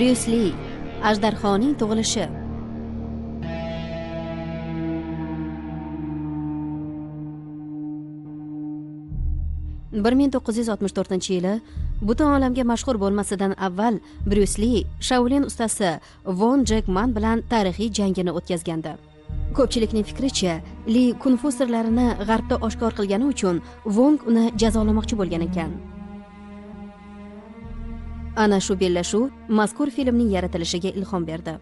Bryus Li, ajdarhoning tug'ilishi. 1964-yili butun olamga mashhur bo'lmasidan avval Bryus Li Shaolin ustasi Von Jek Man bilan tarixiy jangini o'tkazgandi. Ko'pchilikning fikricha, Li kung-fu sirlarini g'arbda oshkor qilgani uchun Vong uni jazolamoqchi bo'lgan ekan. Ana shu bellashuv mazkur filmning yaratilishiga ilhom berdi.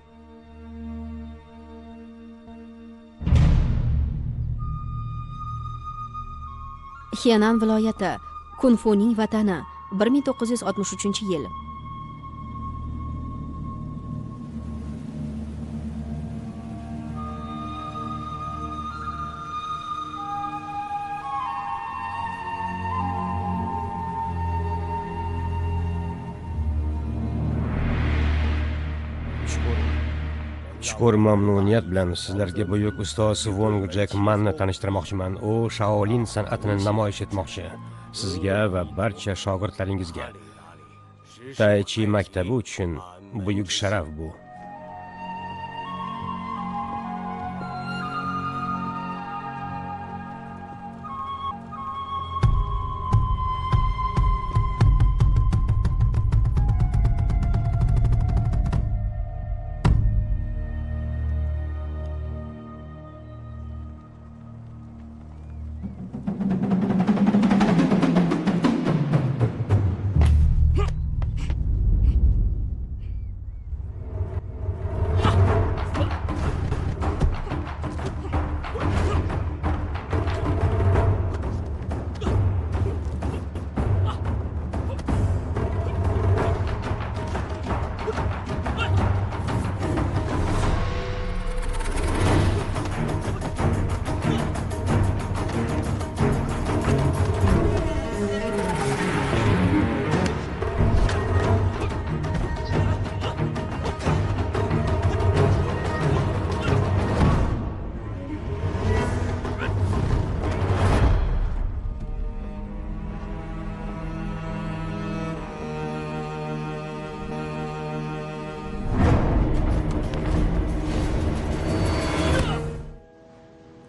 Henan viloyati, Kung-funing vatani, 1963-yil. Chuqur mamnuniyat bilan sizlarga buyuk ustoz Vong Jek Manni tanishtirmoqchiman. U Shaolin san'atini namoyish etmoqchi. Sizga va barcha shogirdlaringizga. Tai Chi maktabi uchun buyuk sharaf bu.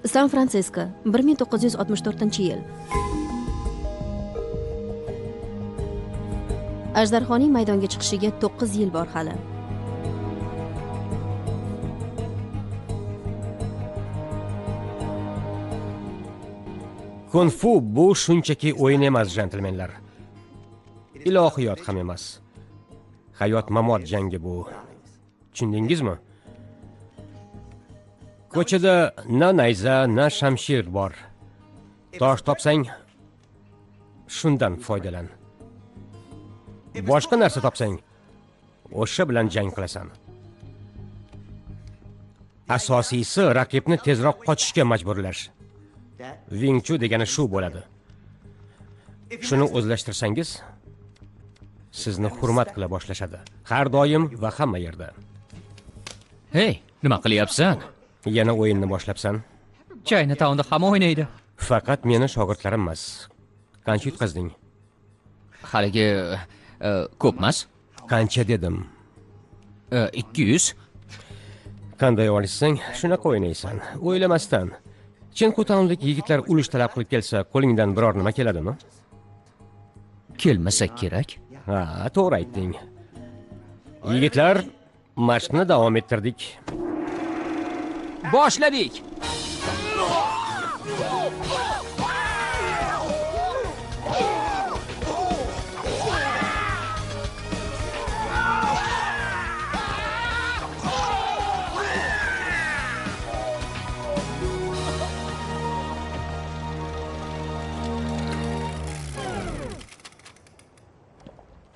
San Fransisko, 1964-yil. Ajdarhoning maydonga chiqishiga 9 yil bor hali. Kung-fu bu shunchaki o'yin emas, jentelmenlar. Ilohiyot ham emas. Hayot mamot jangi bu. Tushundingizmi? Ko'chada na nayza, na shamshir bor. Tosh topsang, shundan foydalan. Boshqa narsa topsang, o'sha bilan jang qilasan. Asosiysi raqibni tezroq qochishga majburlash. Wing Chun degani shu bo'ladi. Shuni o'zlashtirsangiz, sizni hurmat qila boshlashadi. Har doim va hamma yerda. Hey, nima qilyapsan? Yana o'yinni boshlabsan. China Townda hamma o'ynaydi. Faqat meni shogirdlarim emas. Qancha yutqazding? Haligi ko'p emas. Qancha dedim? 200. Qanday olishsang, shunaqa o'ynaysan. O'ylamasdan. Chinqutaunlik yigitlar ulush talab qilib kelsa, qo'lingdan biror nima keladimi? Kelmasa kerak. Ha, to'g'ri aytding. Yigitlar, mashqni davom ettirdik. Boshladik.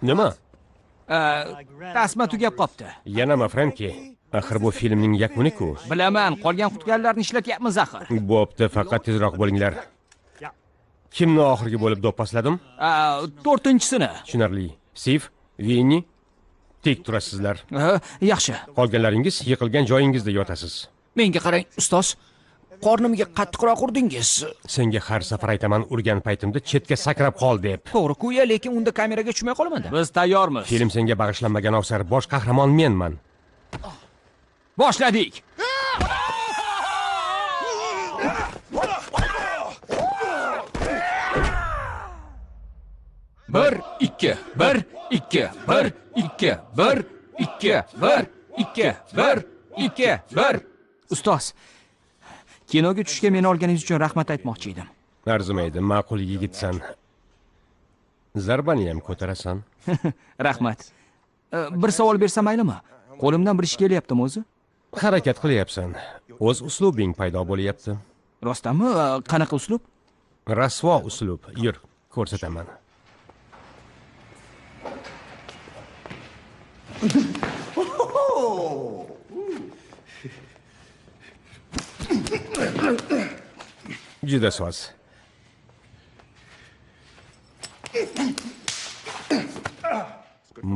Nima? Tasma tugab qopti. Yanami, Franki? Axir bu filmning yakuni-ku. Bilaman, qolgan qutganlarni ishlatyapmiz axir. Bo'pti, faqat tezroq bo'linglar. Kimni oxirgi bo'lib do'pposladim? 4-chisini. Tushunarli. Stiv, Vinni, tik turasizlar. Yaxshi. Qolganlaringiz yiqilgan joyingizda yotasiz. Menga qarang, ustoz. Qornimga qattiqroq urdingiz. Senga har safar aytaman, urgan paytimda chetga sakrab qol deb. To'g'ri-ku-ya, lekin unda kameraga tushmay qolaman-da. Biz tayyormiz. Film senga bag'ishlanmagan, ofsar. Bosh qahramon menman. Boshladik. Bir, ikki, bir, ikki, bir, ikki, bir, ikki, bir, ikki, bir, ikki, bir. Ustoz, kinoga tushishga meni olganingiz uchun rahmat aytmoqchi edim. Arzimaydi, ma'qul yigitsan. Zarbani ham ko'tarasan. Rahmat. Bir savol bersam maylimi? Qo'limdan bir ish kelyaptimi o'zi? Harakat qilyapsan. O'z uslubing paydo bo'lyapti. Rostdanmi? Qanaqa uslub? Rasvo uslub. Yur, ko'rsataman. Juda soz.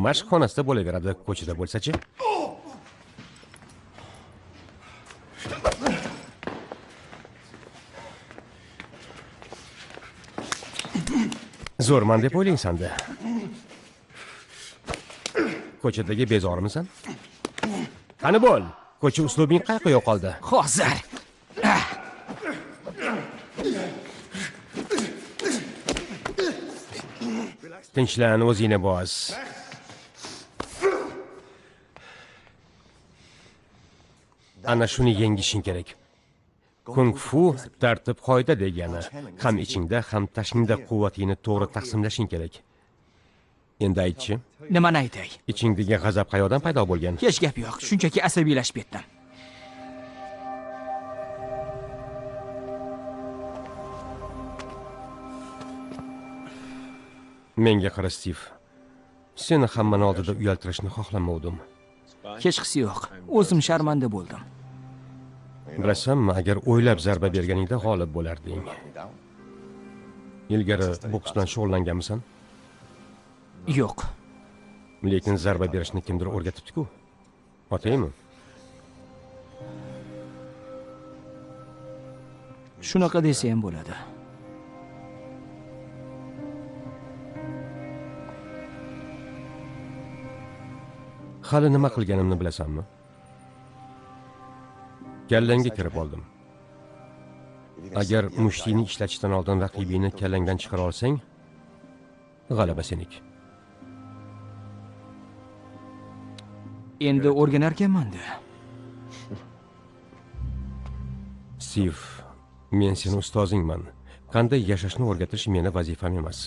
Mashq xonasida bo'laveradi, ko'chada bo'lsa-chi? Zo'rman deb o'ylaysan-da. Ko'chadagi bezormisan? Qani bo'l? Ko'cha uslubing qayoqqa yo'qoldi? Hozir. Tinchlan, o'zingni bos. Ana shuni yengishing kerak. Kung fu tartib qoida degani. Ham ichingda, ham tashingda quvvatingni to'g'ri taqsimlashing kerak. Endi aytchi. Nimani aytay? Ichingdagi g'azab qayoqdan paydo bo'lgan? Hech gap yo'q, shunchaki asabiylashib ketdim. Menga qara, Stiv. Seni hammani oldida uyaltirishni xohlamovdim. Hechqisi yo'q. O'zim sharmanda bo'ldim. Bilasanmi, agar o'ylab zarba berganingda g'olib bo'larding. Ilgari boks bilan shug'ullanganmisan? Yo'q. Lekin zarba berishni kimdir o'rgatibdi-ku. Otaymi? Shunaqa desa ham bo'ladi. Hali nima qilganimni bilasanmi? Kallangga kirib oldim. Agar mushtingni ishlatishdan oldin raqibingni kallangdan chiqara olsang, g'alaba seniki. Endi o'rganarkanman-da. Stiv, men seni ustozingman. Qanday yashashni o'rgatish meni vazifam emas.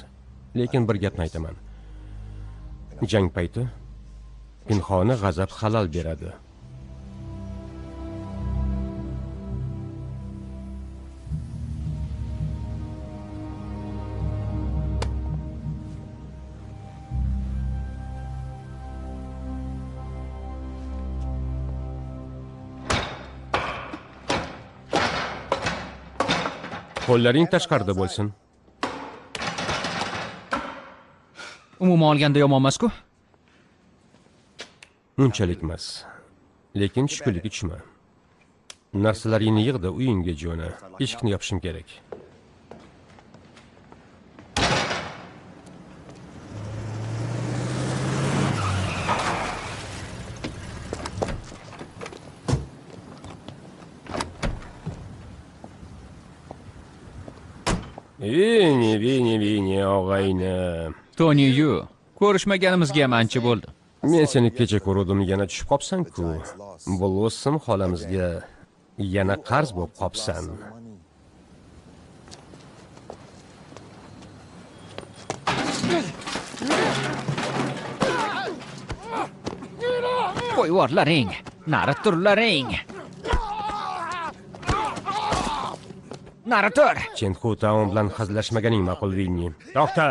Lekin bir gapni aytaman. Jang payti pinhona g'azab halal beradi. Qo'llaring tashqarida bo'lsin. Umuman olganda yomon emas-ku. Unchalik emas. Lekin tushkunlikka tushma. Narsalaringni yig'da, uyingga jo'na. Eshikni yopishim kerak. Vini, vini, vini, og'ayni. Tony Yu, ko'rishmaganimizga ham ancha bo'ldi. Men seni kecha ko'rdim, yana tushib qopsan-ku. Blossom xolamizga yana qarz bo'lib qopsan. Qo'yvorlaring, nari turlaring. Nari tur. Chenxu Taon bilan hazillashmaganing ma'qul, Vinni. To'xta.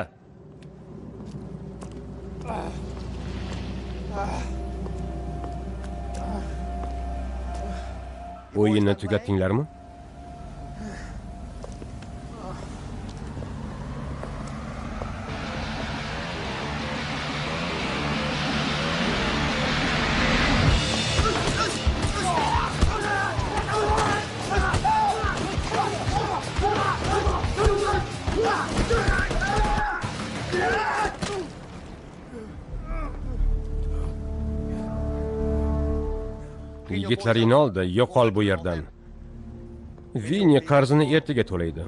O'yinni tugatdinglarmi? Yigitlaringni oldi, yo'qol bu yerdan. Vinni qarzini ertaga to'laydi.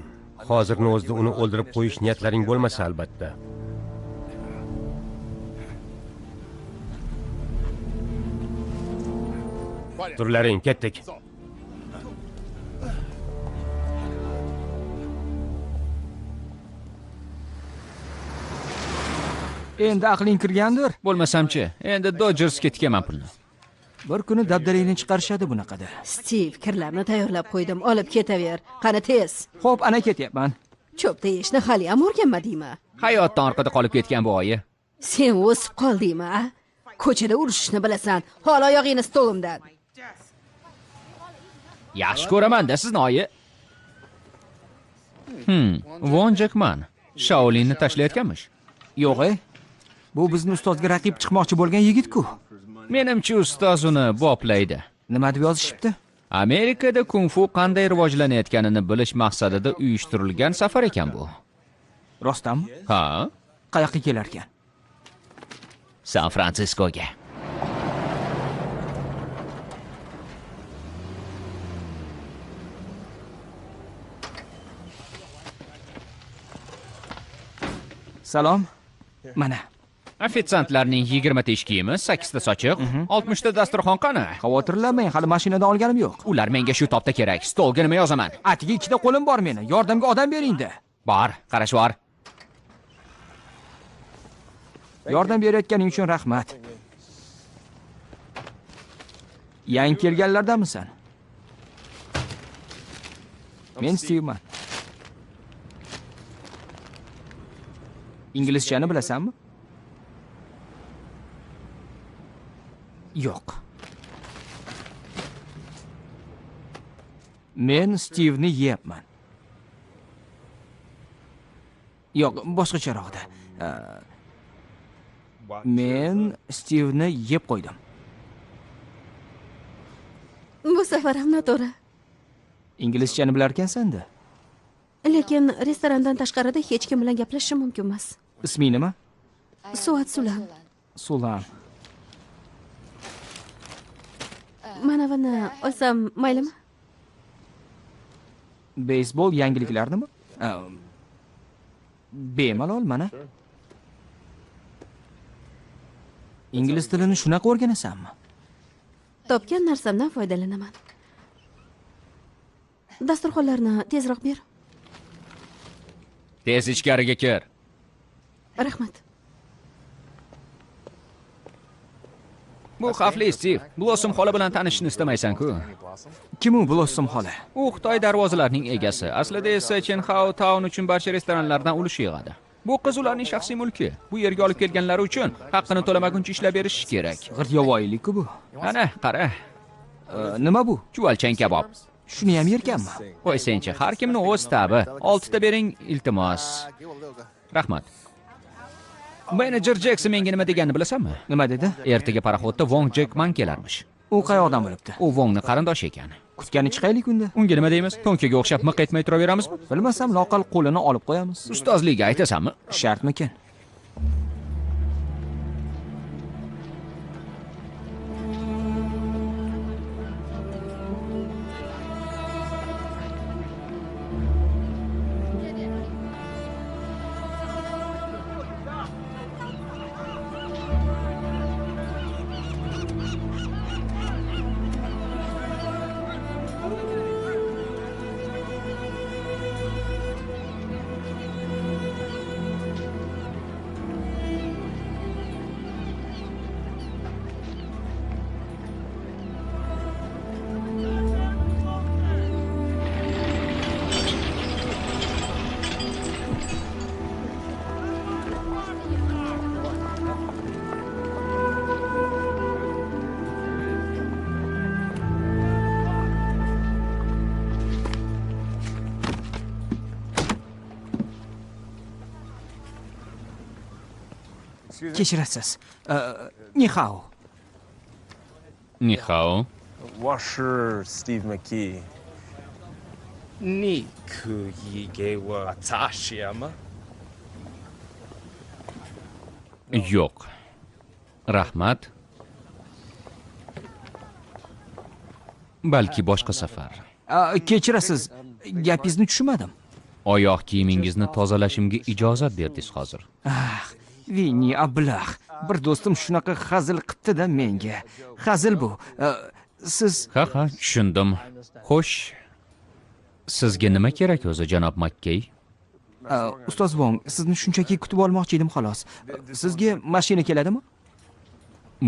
Hozirni o'zida uni o'ldirib qo'yish niyatlaring bo'lmasa albatta. Turlaring, ketdik. Endi aqling kirgandir. Bo'lmasamchi, endi Dodgersga tikaman pulni. Bir kuni dabdalangni chiqarishadi bunaqada. Steve, kirlarni tayyorlab qo'ydim, olib ketaver. Qani tez. Xo'p, ana ketyapman. Cho'pda yeyishni hali ham o'rganmadingmi? Hayotdan orqada qolib ketgan bu oyi. Sen o'sib qoldingmi, a? Ko'chada urushishni bilasan. Hol oyog'ingni stolimdan. Yaxshi ko'raman-da sizni oyi. Von Jekman Shaolinni tashlayotganmish. Yo'q-e. Bu bizni ustozga raqib chiqmoqchi bo'lgan yigit-ku. Menimcha ustoz uni boplaydi. Nima deb yozishibdi? Amerikada kung-fu qanday rivojlanayotganini bilish maqsadida uyushtirilgan safar ekan bu. Rostdanmi? Ha. Qayoqqa kelar ekan? San Fransiskoga. Salom. Mana. Ofitsiantlarning 20 ta ish kiyimi, 8 ta sochiq, 60 ta dasturxon qani? Xavotirlanmang, hali mashinadan olganim yo'q. Ular menga shu topda kerak. Stolga nima yozaman? Atiga 2 ta qo'lim bor meni. Yordamga odam bering-da. Bor, qarash bor. Yordam berayotganing uchun rahmat. Yangi kelganlardanmisan? Men Steveman. Inglizchani bilasanmi? Yo'q. Men Steve'ni yeyapman. Yo'q, boshqacharoqda. Men Steve'ni yeb qo'ydim. Bu safar ham noto'g'ri. Inglizchani bilarkansan-da. Lekin restorandan tashqarida hech kim bilan gaplashishim mumkin emas. Isming nima? Suat Sulan. Sulan. Mana buni olsam maylimi? Beysbol yangiliklarnimi? Bemalol mana. Ingliz tilini shunaqa o'rganasanmi? Topgan narsamdan foydalanaman. Dasturxonlarni tezroq ber. Tez ichkariga kir. Rahmat. Bu xavfli, Steve. Blossom xola bilan tanishishni istamaysan-ku. Kim u Blossom xola? U Xitoy darvozalarining egasi. Aslida esa Chenhao Town uchun barcha restoranlardan ulush yig'adi. Bu qiz ularning shaxsiy mulki. Bu yerga olib kelganlari uchun haqqini to'lamaguncha ishlab berish kerak. G'irt yovvoyilik-ku bu. Ana, qara. Nima bu? Chuvalchang kabob. Shuni ham yerkanmi? Qo'y senchi, har kimni o'z tabi. 6 ta bering, iltimos. Rahmat. Menejer Jekson menga nima deganini bilasanmi? Nima dedi? Ertaga paraxodda Wong Jekman kelarmish. U qayoqdan bilibdi? U Wongni qarindoshi ekan. Kutgani chiqaylik unda. Unga nima deymiz? To'nkaga o'xshab miq etmay turaveramizmi? Bilmasam, loqal qo'lini olib qo'yamiz. Ustozlikka aytasanmi? Shartmikan? Kechirasiz. Ni hao. Ni hao. Washer Steve McKee. Ni kuyigewa tashiyama. Yo'q. Rahmat. Balki boshqa safar. Kechirasiz, gapingizni tushunmadim. Oyoq kiyimingizni tozalashimga ijozat berdingiz hozir. Ah, Vinni ablah. Bir do'stim shunaqa hazil qildi-da menga. Hazil bu. Siz Ha, ha, tushundim. Xo'sh, sizga nima kerak o'zi, janob Makkey? Ustoz Wong, sizni shunchaki kutib olmoqchi edim xolos. Sizga mashina keladimi?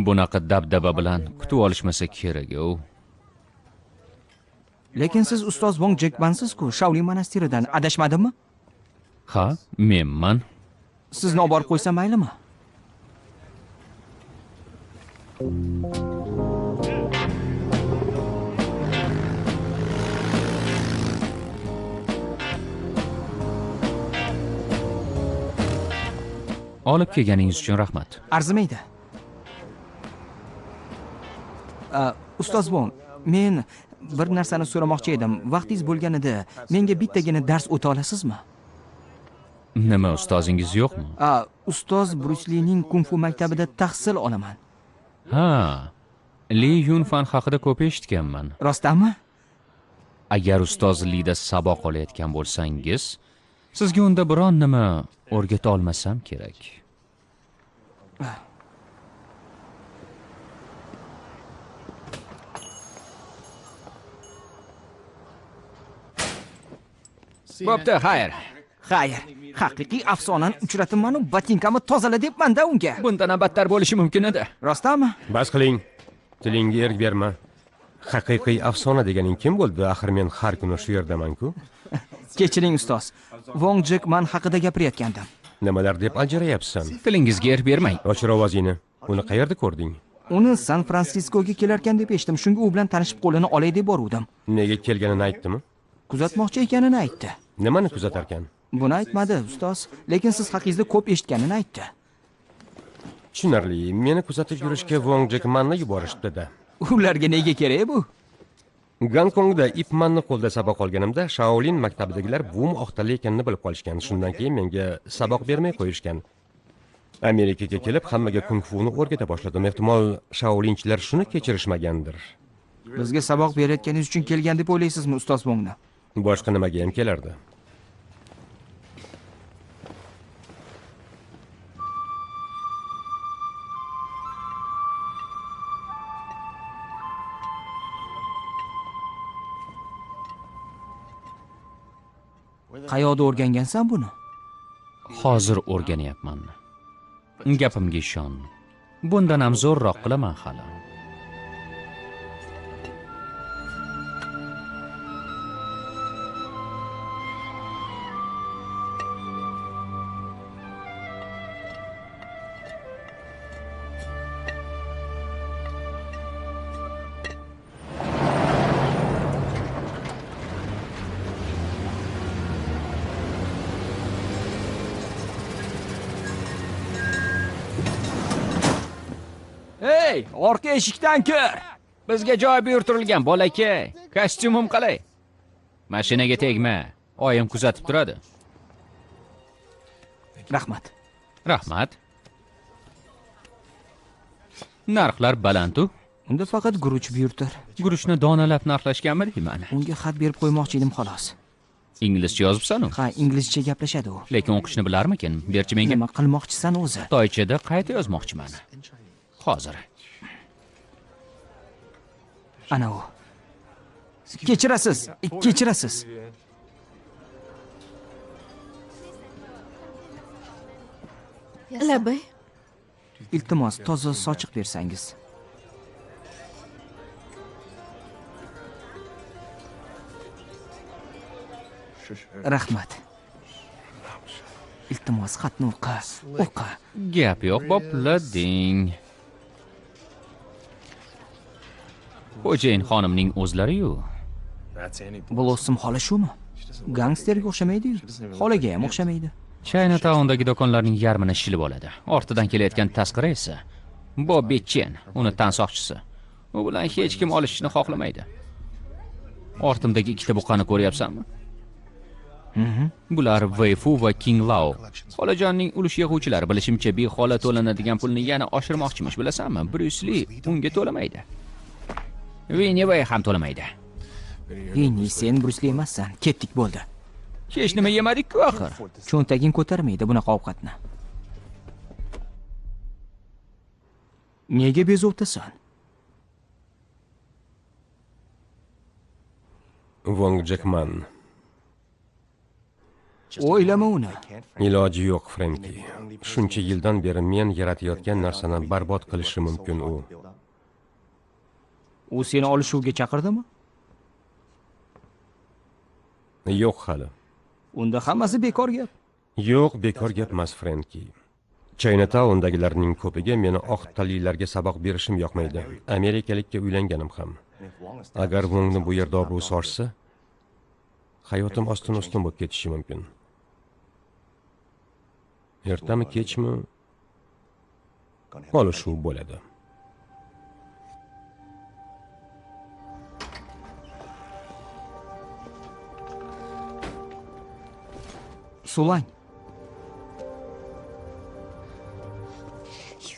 Bunaqa dabdaba bilan kutib olishmasa kerak-ku. Lekin siz ustoz Wong Jekmansiz-ku, Shaolin monastiridan, adashmadimmi? Ha, menman. Sizni olib borib qo'ysam maylimi? Olib kelganingiz uchun rahmat. Arzimaydi. Ustoz Wong, men bir narsani so'ramoqchi edim. Vaqtingiz bo'lganida menga bittagina dars o'ta olasizmi? Nima, ustozingiz yo'qmi? Ustoz Brus Lining kung-fu maktabida tahsil olaman. Ha, Li Yunfan haqida ko'p eshitganman. Rostdanmi? Agar ustoz Lida saboq olayotgan bo'lsangiz, sizga unda biron nima o'rgata olmasam kerak. Bo'pti, xayr. Xayr, haqiqiy afsonani uchratimman-u, botinkamni tozala debman-da unga. Bundan ham battar bo'lishi mumkin edi. Rostdanmi? Bas qiling. Tilingga erk berma. Haqiqiy afsona deganing kim bo'ldi? Axir men har kuni shu yerdaman-ku. Kechiring ustoz. Wong Jekman haqida gapirayotgandim. Nimalar deb aljirayapsan? Tilingizga erk bermang. O'chir ovozingni. Uni qayerda ko'rding? Uni San Fransiskoga kelarkan deb eshitdim. Shunga u bilan tanishib qo'lini olay deb boruvdim. Nega kelganini aytdimi? Kuzatmoqchi ekanini aytdi. Nimani kuzatarkan? Buni aytmadi, ustoz. Lekin siz haqingizda ko'p eshitganini aytdi. Tushunarli. Meni kuzatib yurishga Wong Jekmanni yuborishdi-da. Ularga nega kerak bu? Gonkongda Ip Manni qo'lda saboq olganimda Shaolin maktabidagilar buvim oqtali ekanini bilib qolishgan. Shundan keyin menga saboq bermay qo'yishgan. Amerikaga kelib hammaga kung-funi o'rgata boshladim. Ehtimol Shaolinchilar shuni kechirishmagandir. Bizga saboq berayotganingiz uchun kelgan deb o'ylaysizmi, ustoz Wongni? Boshqa nimaga ham kelardi? Qayoqda o'rgangansan buni? Hozir o'rganyapman. Gapimga ishon. Bundan ham zo'rroq qilaman hali. Hey, orqa eshikdan kir. Bizga joy buyurtirilgan bolakay. Kostyumim qalay? Mashinaga tegma. Oyim kuzatib turadi. Rahmat. Rahmat. Narxlar baland-u. Unda faqat guruch buyurtir. Guruchni donalab narxlashganmi deyman. Unga xat berib qo'ymoqchi edim xolos. Inglizcha yozibsan-u? Ha, inglizcha gaplashadi u. Lekin o'qishni bilarmikin? Berchi menga. Nima qilmoqchisan o'zi? Xitoychada qayta yozmoqchiman. Hozir. Ana u. Kechirasiz, kechirasiz. Labay. Iltimos, toza sochiq bersangiz. Rahmat. Iltimos, xatni o'qi. O'qi. Gap yo'q, boplading. Xo'jayin xonimning o'zlari-yu. Blossom xola shumi? Gangsterga o'xshamaydi-yu. Xolaga ham o'xshamaydi. China Town'dagi do'konlarning yarmini shilib oladi. Ortidan kelayotgan tasqara esa Bobbi Chen, uni tansoqchisi. U bilan hech kim olishishni xohlamaydi. Ortimdagi ikkita buqani ko'ryapsanmi? Bular Wei Fu va King Lao. Xolajonning ulush yig'uvchilari bilishimcha bi xola to'lanadigan pulni yana oshirmoqchimish, bilasanmi? Bruce Li unga to'lamaydi. Vinni Vey ham to'lamaydi. Vinni, sen Brus Li emassan. Ketdik bo'ldi. Hech nima yemadik-ku axir. Cho'ntaging ko'tarmaydi bunaqa ovqatni. Nega bezovtasan? Vong Jekman. O'ylama uni. Iloji yo'q, Frenki. Shuncha yildan beri men yaratayotgan narsani barbod qilishi mumkin u. U seni olishuvga chaqirdimi? Yo'q hali. Unda hammasi bekor gap. Yo'q, bekor gap emas, Frenki. Chinatowndagilarning ko'piga meni oq tanlilarga saboq berishim yoqmaydi. Amerikalikka uylanganim ham. Agar Vongni bu yerda obro'si oshsa, hayotim ostin-ustun bo'lib ketishi mumkin. Ertami kechmi olishuv bo'ladi. Sulang.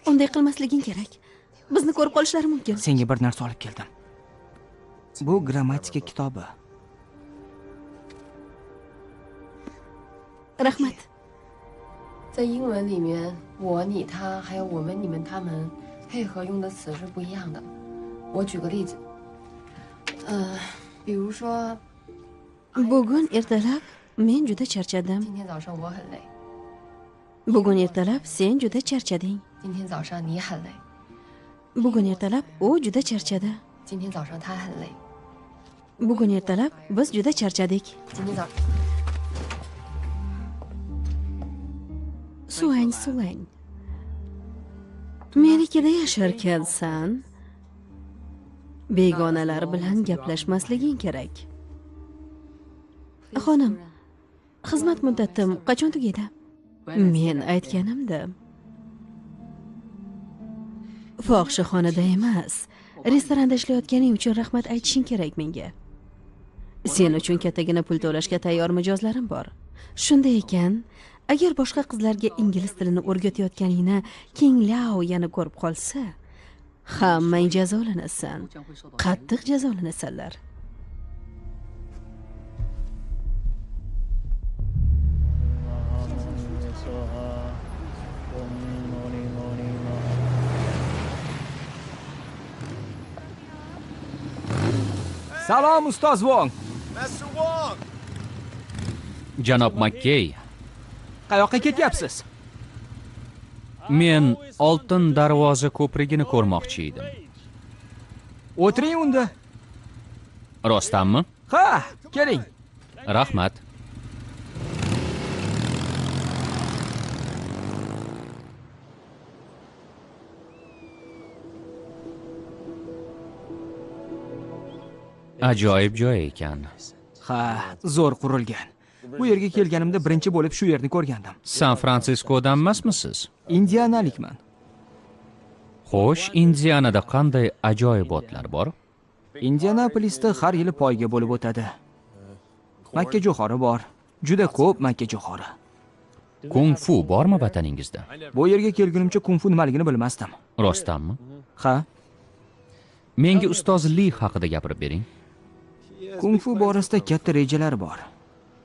Unday qilmasliging kerak. Bizni ko'rib qolishlari mumkin. Senga bir narsa olib keldim. Bu grammatika kitobi. Rahmat. 在英文里面，我、你、他，还有我们、你们、他们，配合用的词是不一样的。我举个例子，比如说， Bugun ertalab men juda charchadim. 今天早上我很累。 Bugun ertalab sen juda charchading. 今天早上你很累。 Bugun ertalab u juda charchadi. 今天早上他很累。 Bugun ertalab biz juda charchadik. 今天早。 Suang, Suang. Menikida yasharkansan, begonalar bilan gaplashmasliging kerak. Xonim, xizmat muddatim qachon tugaydi? Men aytganimda. Fohishaxonada emas, restoranda ishlayotganing uchun rahmat aytishing kerak menga. Sen uchun kattagina pul to'lashga tayyor mijozlarim bor. Shunday ekan, agar boshqa qizlarga ingliz tilini o'rgatayotganingni King Lao yana ko'rib qolsa, hammang jazolanasan. Qattiq jazolanasanlar. Salom, ustoz Wong. Janob Makkey. Qayoqqa ketyapsiz? Men Oltin Darvoza ko'prigini ko'rmoqchi edim. O'tiring unda. Rostdanmi? Ha, keling. Rahmat. Ajoyib joy ekan. Ha, zo'r qurilgan. Bu yerga kelganimda birinchi bo'lib shu yerni ko'rgandim. San Fransiskodan emasmisiz? Indianalikman. Xo'sh, Indianada qanday ajoyibotlar bor? Indianapolisda har yili poyga bo'lib o'tadi. Makkajo'xori bor. Juda ko'p makkajo'xori. Kung fu bormi vataningizda? Bu yerga kelgunimcha kung fu nimaligini bilmasdim. Rostdanmi? Ha. Menga ustoz Li haqida gapirib bering. Kung fu borasida katta rejalar bor.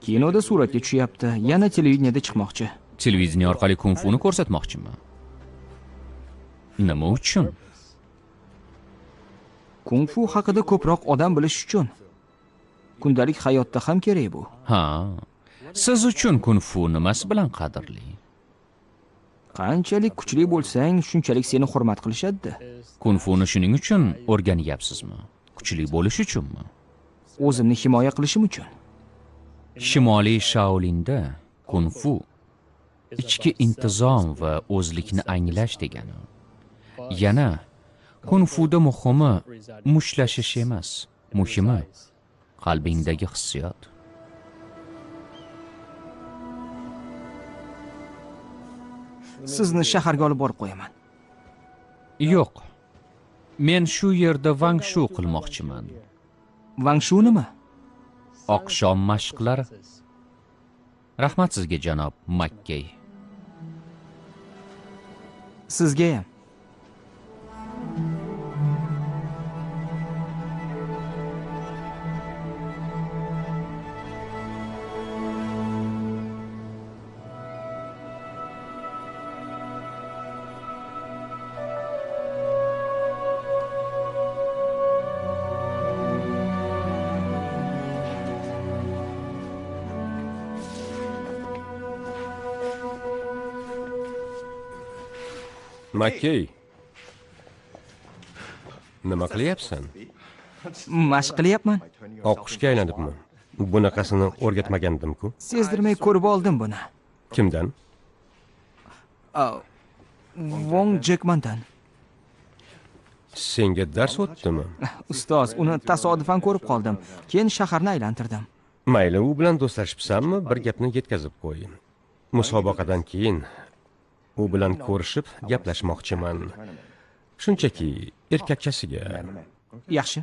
Kinoda suratga tushyapti, yana televideniyada chiqmoqchi. Televideniya orqali kung funi ko'rsatmoqchimi? Nima uchun? Kung fu haqida ko'proq odam bilish uchun. Kundalik hayotda ham kerak bu. Ha. Siz uchun kung fu nimasi bilan qadrli? Qanchalik kuchli bo'lsang, shunchalik seni hurmat qilishadi. Kung funi shuning uchun o'rganyapsizmi? Kuchli bo'lish uchunmi? O'zimni himoya qilishim uchun. Shimoliy Shaolinda kung fu ichki intizom va o'zlikni anglash degani. Yana kung fuda muhimi mushtlashish emas, muhimi qalbingdagi hissiyot. Sizni shaharga olib borib qo'yaman. Yo'q. Men shu yerda vangshu qilmoqchiman. Vangshu nima? Oqshom mashqlari. Rahmat sizga, janob Makkey. Sizga ham. Makkey, nima qilyapsan? Mashq qilyapman. Oqqushga aylanibmi? Bunaqasini o'rgatmagandim-ku. Sezdirmay ko'rib oldim buni. Kimdan? Wong Jekmandan. Senga dars o'tdimi? Ustoz, uni tasodifan ko'rib qoldim. Keyin shaharni aylantirdim. Mayli, u bilan do'stlashibsanmi? Bir gapni yetkazib qo'y. Musobaqadan keyin u bilan ko'rishib gaplashmoqchiman. Shunchaki erkakchasiga. Yaxshi.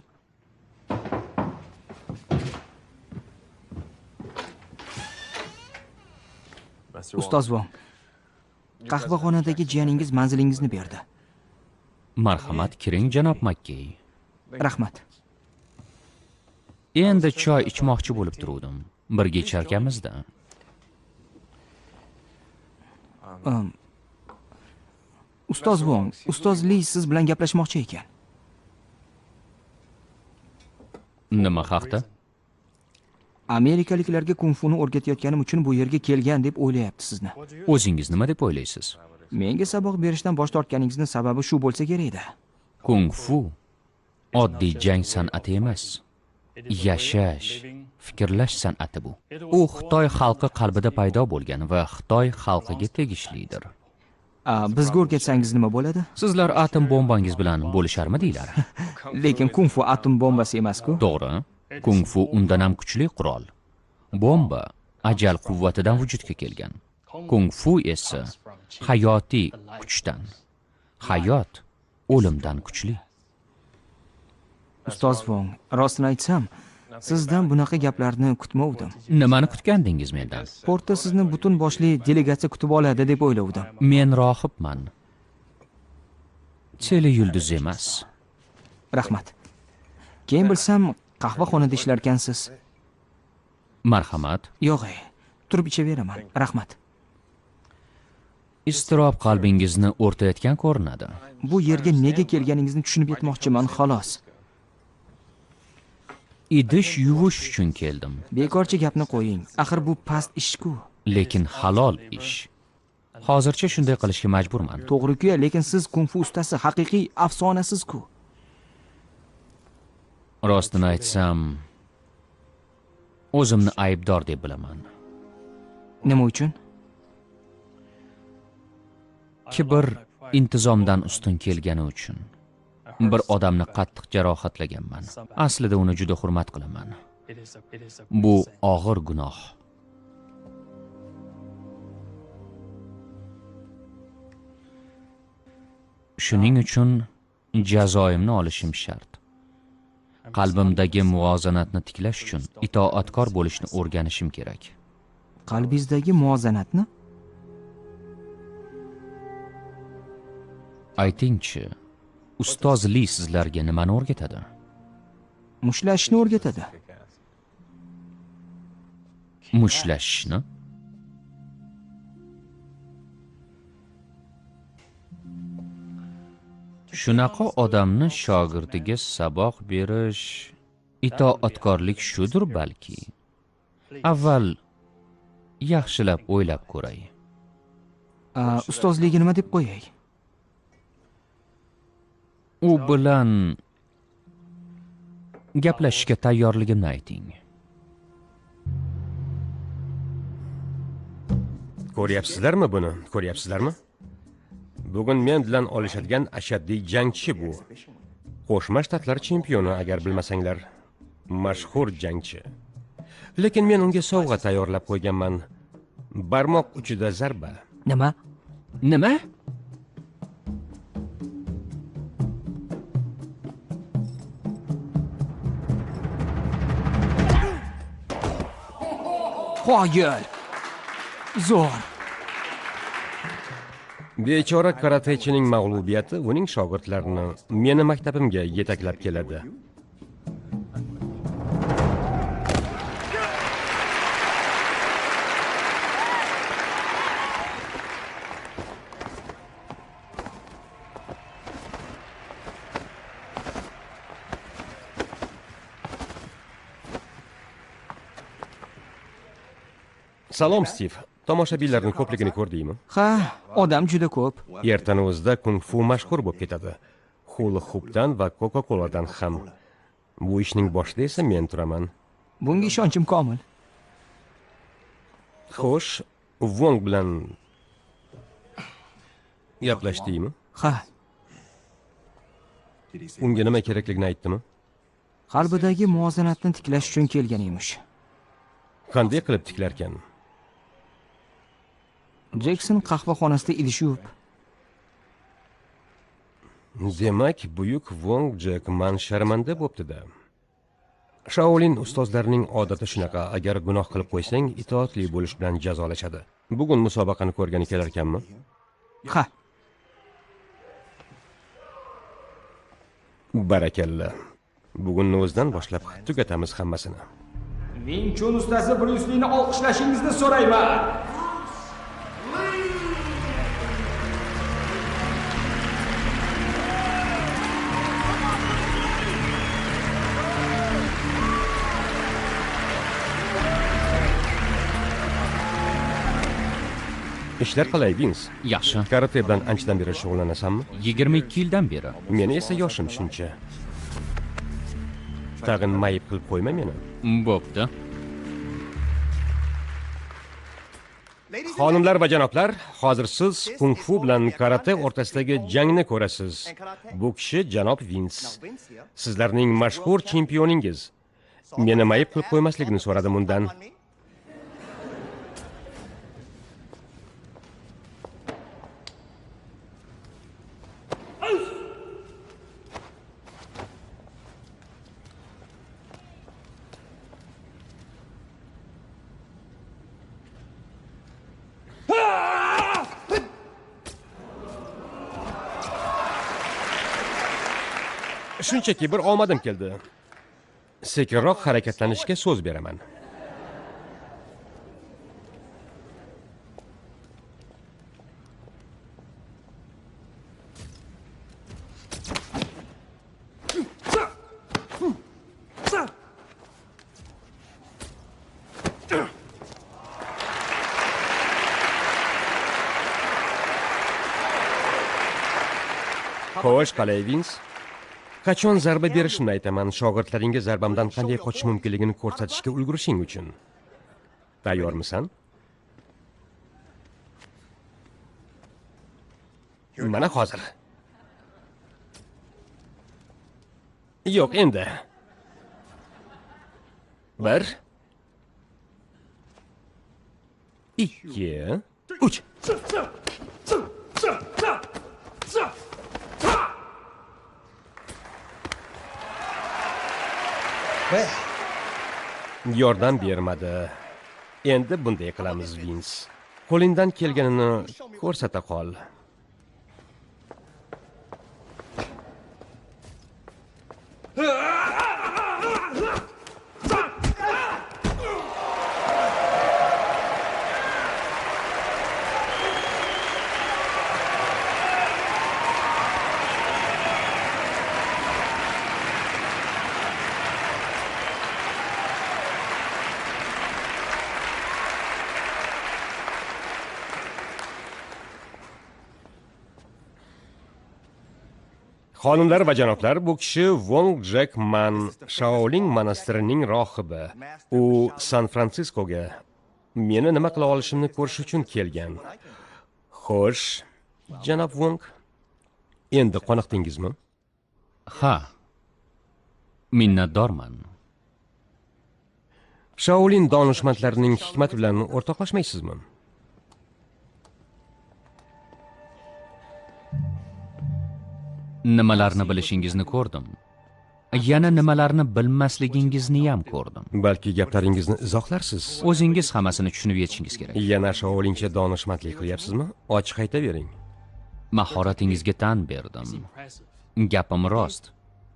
Ustoz Wong, qahvaxonadagi jiyaningiz manzilingizni berdi. Marhamat, kiring janob Makkey. Rahmat. Endi choy ichmoqchi bo'lib turuvdim. Birga icharkanmiz-da. Ustoz Wong, Ustoz Li siz bilan gaplashmoqchi ekan. Nima haqda? Amerikaliklarga kung-funi o'rgatayotganim uchun bu yerga kelgan deb o'ylayapti sizni. O'zingiz nima deb o'ylaysiz? Menga saboq berishdan bosh tortganingizning sababi shu bo'lsa kerak-da. Kung-fu oddiy jang san'ati emas. Yashash, fikrlash san'ati bu. U Xitoy xalqi qalbida paydo bo'lgan va Xitoy xalqiga tegishlidir. Bizga o'rgatsangiz nima bo'ladi? Sizlar atom bombangiz bilan bo'lisharmidinglar? Lekin kung-fu atom bombasi emas-ku. To'g'ri. Kung-fu undan ham kuchli qurol. Bomba ajal quvvatidan vujudga kelgan. Kung-fu esa hayotiy kuchdan. Hayot o'limdan kuchli. Ustoz Wong, rostini aytsam, sizdan bunaqa gaplarni kutmovdim. Nimani kutgandingiz mendan? Portda sizni butun boshli delegatsiya kutib oladi deb o'ylovdim. Men rohibman. Teleyulduz emas. Rahmat. Keyin bilsam, qahvaxonada ishlarkansiz. Marhamat. Yo'q, turib ichaveraman. Rahmat. Iztirob qalbingizni o'rtayotgan ko'rinadi. Bu yerga nega kelganingizni tushunib yetmoqchiman, xolos. Idish yuvish uchun keldim. Bekorchi gapni qo'ying. Axir bu past ish-ku. Lekin halol ish. Hozircha shunday qilishga majburman. To'g'ri-ku, lekin siz kung-fu ustasi, haqiqiy afsonasiz-ku. Rostini aytsam, o'zimni aybdor deb bilaman. Nima uchun? Kibr intizomdan ustun kelgani uchun. Bir odamni qattiq jarohatlaganman. Aslida uni juda hurmat qilaman. Bu og'ir gunoh. Shuning uchun jazoimni olishim shart. Qalbimdagi muvozanatni tiklash uchun itoatkor bo'lishni o'rganishim kerak. Qalbingizdagi muvozanatni? Aytingchi, Ustoz Li sizlarga nimani o'rgatadi? Mushlashishni o'rgatadi. Mushlashishni? Shunaqa odamni shogirdiga saboq berish itoatkorlik shudir balki. Avval yaxshilab o'ylab ko'ray. Ustozligi nima deb qo'yay? U bilan gaplashishga tayyorligimni ayting. Ko'ryapsizlarmi buni? Ko'ryapsizlarmi? Bugun men bilan olishadigan ashaddiy jangchi bu. Qo'shma Shtatlar chempioni, agar bilmasanglar. Mashhur jangchi. Lekin men unga sovg'a tayyorlab qo'yganman. Barmoq uchida zarba. Nima? Nima? Qoyil. Zo'r. Bechora karatechining mag'lubiyati uning shogirdlarini meni maktabimga yetaklab keladi. Salom, Stiv. Tomoshabinlarning ko'pligini ko'rdingmi? Ha, odam juda ko'p. Ertani o'zida kung-fu mashhur bo'lib ketadi. Hula hoopdan va Coca-Cola'dan ham. Bu ishning boshida esa men turaman. Bunga ishonchim komil. Xo'sh, Wong bilan gaplashdingmi? Ha. Unga nima kerakligini aytdimi? Qalbidagi muvozanatni tiklash uchun kelgan emish. Qanday qilib tiklarkan? Jekson qahvaxonasida idish yuvib. Demak, buyuk Wong Jek Man sharmanda bo'pti-da. Shaolin ustozlarining odati shunaqa, agar gunoh qilib qo'ysang, itoatli bo'lish bilan jazolashadi. Bugun musobaqani ko'rgani kelarkanmi? Ha. Barakalla. Bugunni o'zidan boshlab tugatamiz hammasini. Wing Chun ustasi Bryus Lini olqishlashingizni so'rayman. Ishlar qalay, Vins? Yaxshi. Karate bilan anchadan beri shug'ullanasanmi? 22 yildan beri. Meni esa yoshim shuncha. Tag'in mayib qilib qo'yma meni. Bo'pti. Xonimlar va janoblar, hozir siz kung-fu bilan karate o'rtasidagi jangni ko'rasiz. Bu kishi janob Vins. Sizlarning mashhur chempioningiz. Meni mayib qilib qo'ymasligini so'radim undan. Shunchaki bir omadim keldi. Sekinroq harakatlanishga so'z beraman. Xo'sh, qalay, Vins? Qachon zarba berishimni aytaman, shogirdlaringga zarbamdan qanday qochish mumkinligini ko'rsatishga ulgurishing uchun. Tayyormisan? Mana hozir. Yo'q, endi. 1 2 3. Yordam bermadi. Endi bunday qilamiz, Vins. Qo'lingdan kelganini ko'rsata qol. Xonimlar va janoblar, bu kishi Wong Jek Man, Shaolin monastirining rohibi. U San Fransiskoga meni nima qila olishimni ko'rish uchun kelgan. Xo'sh, janob Wong, endi qoniqdingizmi? Ha. Minnatdorman. Shaolin donishmandlarining hikmati bilan o'rtoqlashmaysizmi? Nimalarni bilishingizni ko'rdim. Yana nimalarni bilmasligingizni ham ko'rdim. Balki gaplaringizni izohlarsiz. O'zingiz hammasini tushunib yetishingiz kerak. Yana Shaolincha donishmandlik qilyapsizmi? Ochiq aytavering. Mahoratingizga tan berdim. Gapim rost.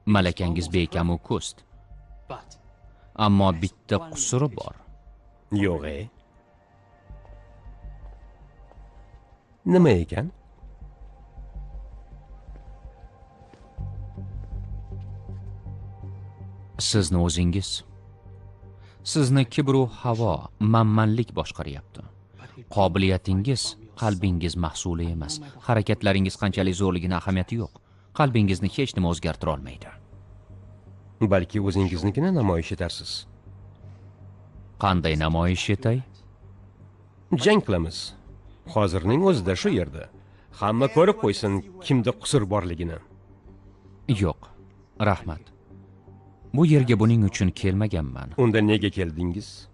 Malakangiz bekamu ko'st. Ammo bitta qusuri bor. Yo'q, Nima ekan? Sizni o'zingiz. Sizni kibru havo, manmanlik boshqaryapti. Qobiliyatingiz qalbingiz mahsuli emas. Harakatlaringiz qanchalik zo'rligini ahamiyati yo'q. Qalbingizni hech nima o'zgartira olmaydi. Balki o'zingiznikini namoyish etarsiz. Qanday namoyish etay? Jang qilamiz. Hozirning o'zida shu yerda. Hamma ko'rib qo'ysin kimda qusur borligini. Yo'q, rahmat. Bu yerga buning uchun kelmaganman. Unda nega keldingiz?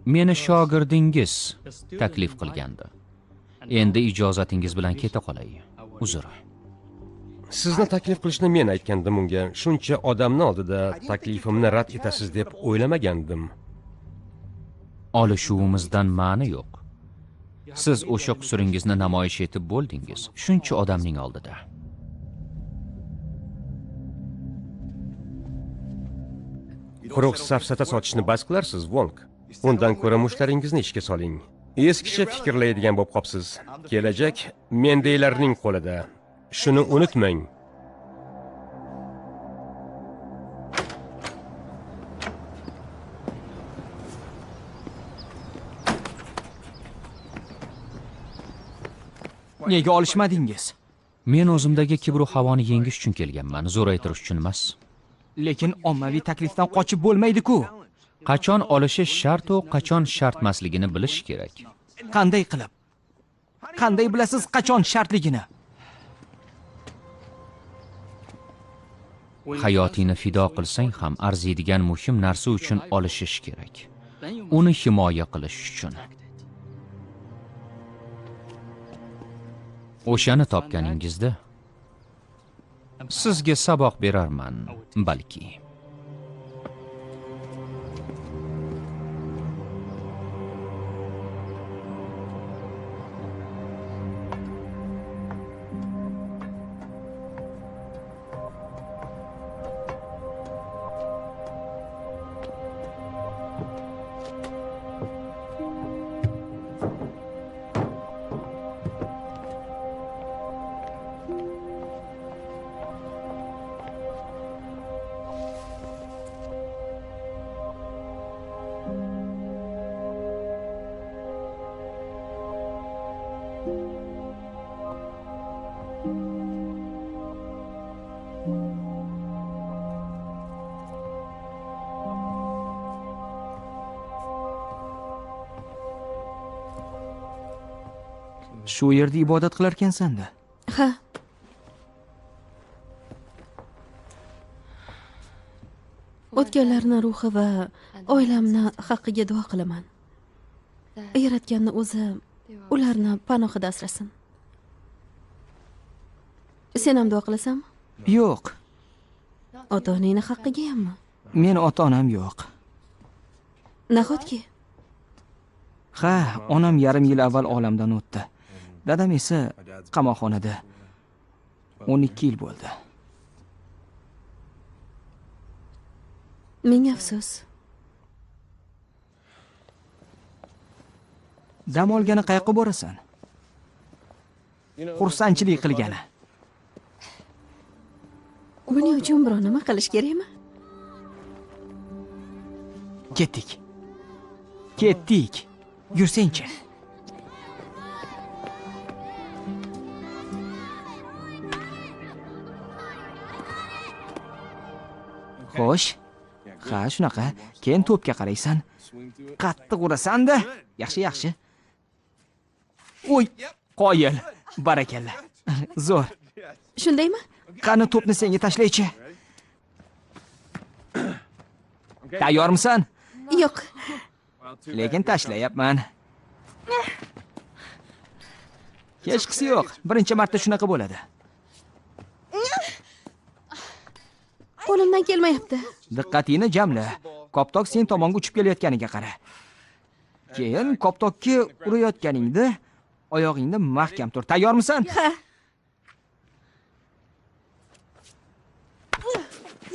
Meni shogirdingiz taklif qilgandi. Endi ijozatingiz bilan keta qolay. Uzr. Sizni taklif qilishni men aytgandim unga. Shuncha odamni oldida taklifimni rad etasiz deb o'ylamagandim. Olishuvimizdan ma'ni yo'q. Siz o'sha qusuringizni namoyish etib bo'ldingiz, shuncha odamning oldida. Quruq safsata sotishni bas qilarsiz, Wong. Undan ko'ra mushtlaringizni ishga soling. Eskicha fikrlaydigan bo'lib qopsiz. Kelajak mendeylarning qo'lida. Shuni unutmang. Nega olishmadingiz? Men o'zimdagi kibru havoni yengish uchun kelganman, zo'raytirish uchun emas. Lekin ommaviy taklifdan qochib bo'lmaydi-ku. Qachon olishish shart u, qachon shartmasligini bilish kerak. Qanday qilib? Qanday bilasiz qachon shartligini? Hayotingni fido qilsang ham arziydigan muhim narsa uchun olishish kerak. Uni himoya qilish uchun. O'shani topganingizda sizga saboq berarman, balki. Shu yerda ibodat qilarkansan-da. Ha. O'tganlarning ruhi va oilamni haqqiga duo qilaman. Yaratganni o'zi ularni panohida asrasin. Sen ham duo qilasanmi? Yo'q. Ota-onangning haqqiga hammi? Men ota-onam yo'q. Nahotki? Ha, onam yarim yil avval olamdan o'tdi. Dadam esa qamoqxonada 12 yil bo'ldi. Ming afsus. Dam olgani qayoqqa borasan? Xursandchilik qilgani. Buning uchun biror nima qilish kerakmi? Ketdik. Ketdik. Yursangchi. Xo'sh. Ha, shunaqa. Keyin to'pga qaraysan. Qattiq urasan-da. Yaxshi, yaxshi. Oy, qoyil. Barakalla. Zo'r. Shundaymi? Qani to'pni senga tashlaychi. Tayyormisan? Yo'q. Lekin tashlayapman. Hechqisi yo'q. Birinchi marta shunaqa bo'ladi. Qo'limdan kelmayapti. Diqqatingni jamla. Koptok sen tomonga uchib kelayotganiga qara. Keyin koptokka urayotganingda oyog'ingni mahkam tur. Tayyormisan? Ha.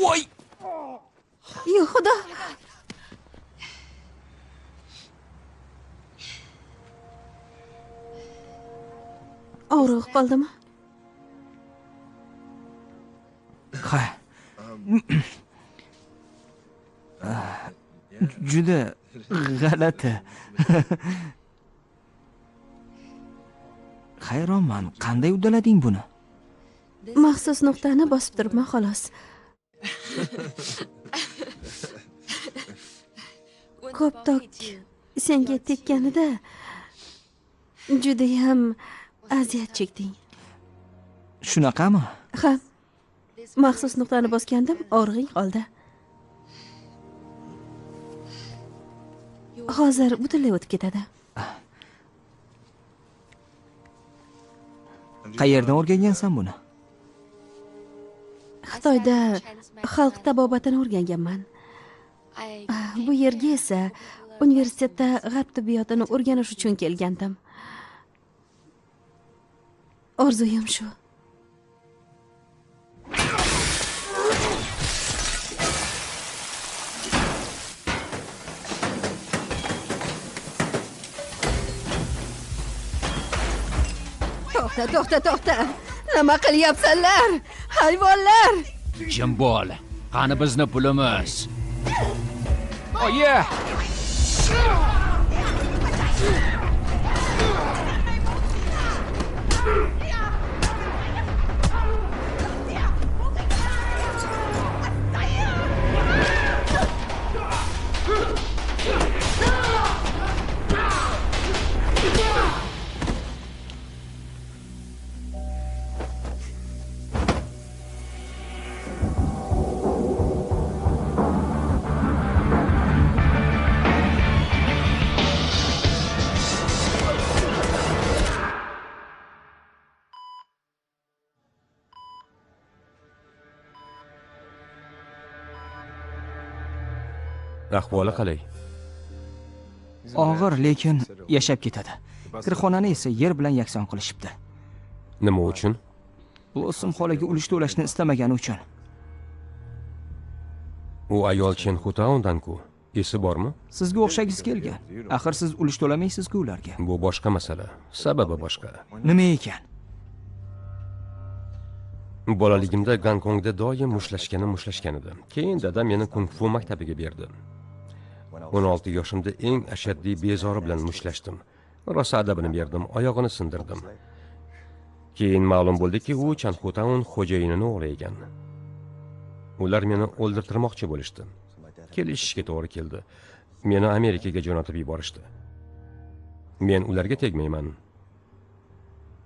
Voy! Yo'q, Xudo. Og'riq qoldimi? Ha. Juda g'alati. Hayronman, qanday uddalading buni? Maxsus nuqtani bosib turibman xolos. Ko'p tok senga tekkanida judayam aziyat chekding. Shunaqami? Ha. Maxsus nuqtani bosgandim, og'rig'ing qoldi. Hozir butunlay o'tib ketadi. Qayerdan o'rgangansan buni? Xitoyda xalq tabobatini o'rganganman. Bu yerga esa universitetda g'arb tibbiyotini o'rganish uchun kelgandim. Orzuyim shu. To'xta, to'xta, to'xta. Nima qilyapsanlar? Hayvonlar! Jim bo'l. Qani bizni pulimiz? Oyi! Ahvoli qalay? Og'ir, lekin yashab ketadi. Kirxonani esa yer bilan yakson qilishibdi. Nima uchun? Blossom xolaga ulush to'lashni istamagani uchun. U ayol Chenxutaundan-ku. Esi bormi? Sizga o'xshagisi kelgan. Axir siz ulush to'lamaysiz-ku ularga. Bu boshqa masala. Sababi boshqa. Nima ekan? Bolaligimda Gonkongda doim mushlashgan edim. Keyin dadam meni kung-fu maktabiga berdi. 16 yoshimda eng ashaddiy bezori bilan mushlashdim. Rosa adabini berdim, oyog'ini sindirdim. Keyin ma'lum bo'ldiki, u Chanxutaun xo'jayinini o'g'li ekan. Ular meni o'ldirtirmoqchi bo'lishdi. Kelishishga to'g'ri keldi. Meni Amerikaga jo'natib yuborishdi. Men ularga tegmayman.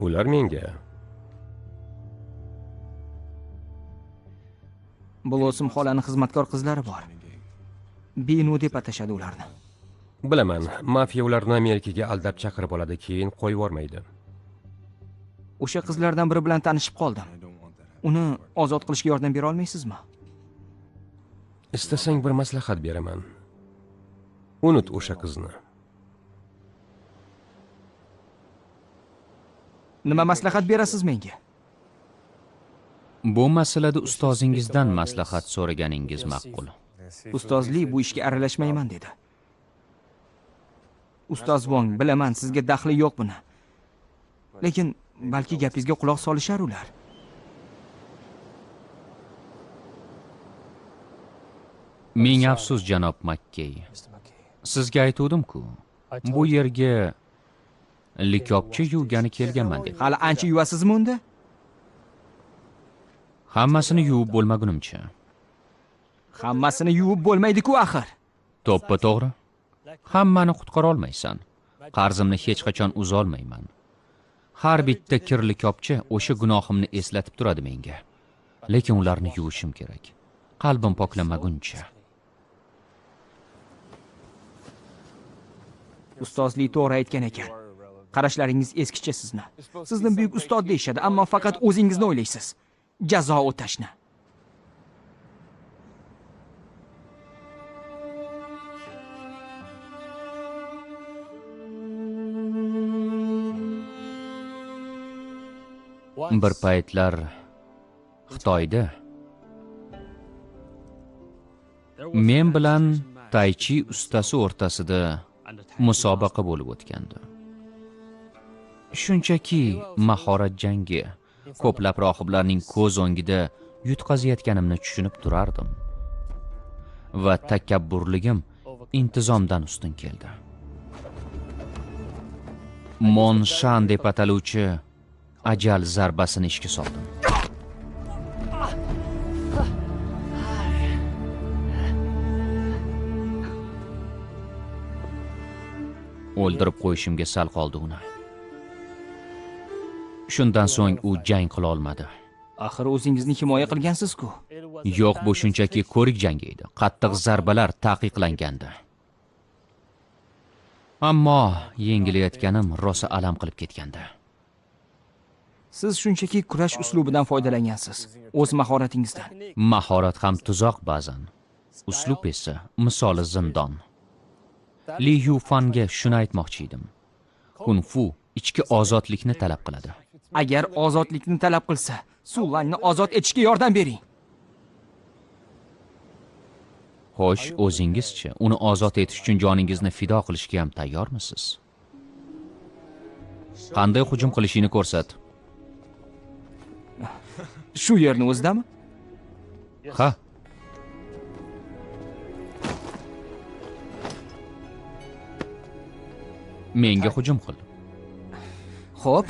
Ular menga. Blossom xolani xizmatkor qizlari bor. Binu deb atashadi ularni. Bilaman, mafiya ularni Amerikaga aldab chaqirib oladi, keyin qo'yib yubormaydi. O'sha qizlardan biri bilan tanishib qoldim. Uni ozod qilishga yordam bera olmaysizmi? Istasang bir maslahat beraman. Unut o'sha qizni. Nima maslahat berasiz menga? Bu masalada ustozingizdan maslahat so'raganingiz ma'qul. Ustozlik bu ishga aralashmayman dedi. Ustoz Wong, bilaman sizga daxli yo'q buni. Lekin balki gapingizga quloq solishar ular. Ming afsus, janob Makkey. Sizga aytuvdim-ku, bu yerga likopcha yuvgani kelganman deb. Hali ancha yuvasizmi unda? Hammasini yuvib bo'lmagunimcha. Hammasini yuvib bo'lmaydi-ku axir. To'ppa-to'g'ri. Hammani qutqara olmaysan. Qarzimni hech qachon uza olmayman. Har bitta kirli likopcha o'sha gunohimni eslatib turadi menga. Lekin ularni yuvishim kerak. Qalbim poklanmaguncha. Ustozlik to'g'ri aytgan ekan. Qarashlaringiz eskicha sizni. Sizni buyuk ustod deyishadi, ammo faqat o'zingizni o'ylaysiz. Jazo o'tashni. Bir paytlar Xitoyda men bilan taychi ustasi o'rtasida musobaqa bo'lib o'tgandi. Shunchaki mahorat jangi, ko'plab rohiblarning ko'z o'ngida yutqazayotganimni tushunib turardim. Va takabburligim intizomdan ustun keldi. Mon Shan deb ataluvchi Ajal zarbasini ishga soldim. O'ldirib qo'yishimga sal qoldi uni. Shundan so'ng u jang qila olmadi. Axir o'zingizni himoya qilgansiz-ku. Yo'q, bu shunchaki ko'rik jangi edi. Qattiq zarbalar taqiqlangandi. Ammo yengilayotganim rosa alam qilib ketgandi. Siz shunchaki kurash uslubidan foydalangansiz, o'z mahoratingizdan. Mahorat ham tuzoq ba'zan. Uslub esa misoli zindon. Li Yufanga shuni aytmoqchi edim. Kung fu ichki ozodlikni talab qiladi. Agar ozodlikni talab qilsa, Sulanni ozod etishga yordam bering. Xo'sh, o'zingizchi, uni ozod etish uchun joningizni fido qilishga ham tayyormisiz? Qanday hujum qilishini ko'rsat. Shu yerni o'zidami? Ha. Menga hujum qil. Xo'p.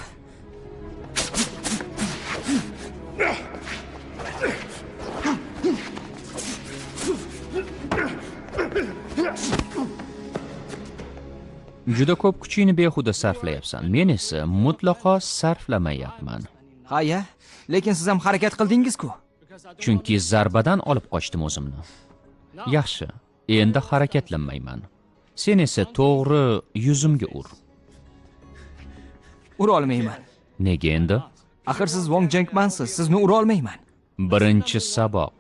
Juda ko'p kuchingni behuda sarflayapsan. Men esa mutlaqo sarflamayapman. Ha ya, lekin siz ham harakat qildingiz-ku. Chunki zarbadan olib qochdim o'zimni. Yaxshi, endi harakatlanmayman. Sen esa to'g'ri yuzimga ur. Ura olmayman. Nega endi? Axir siz Wong Jankmansiz, sizni ura olmayman. Birinchi saboq.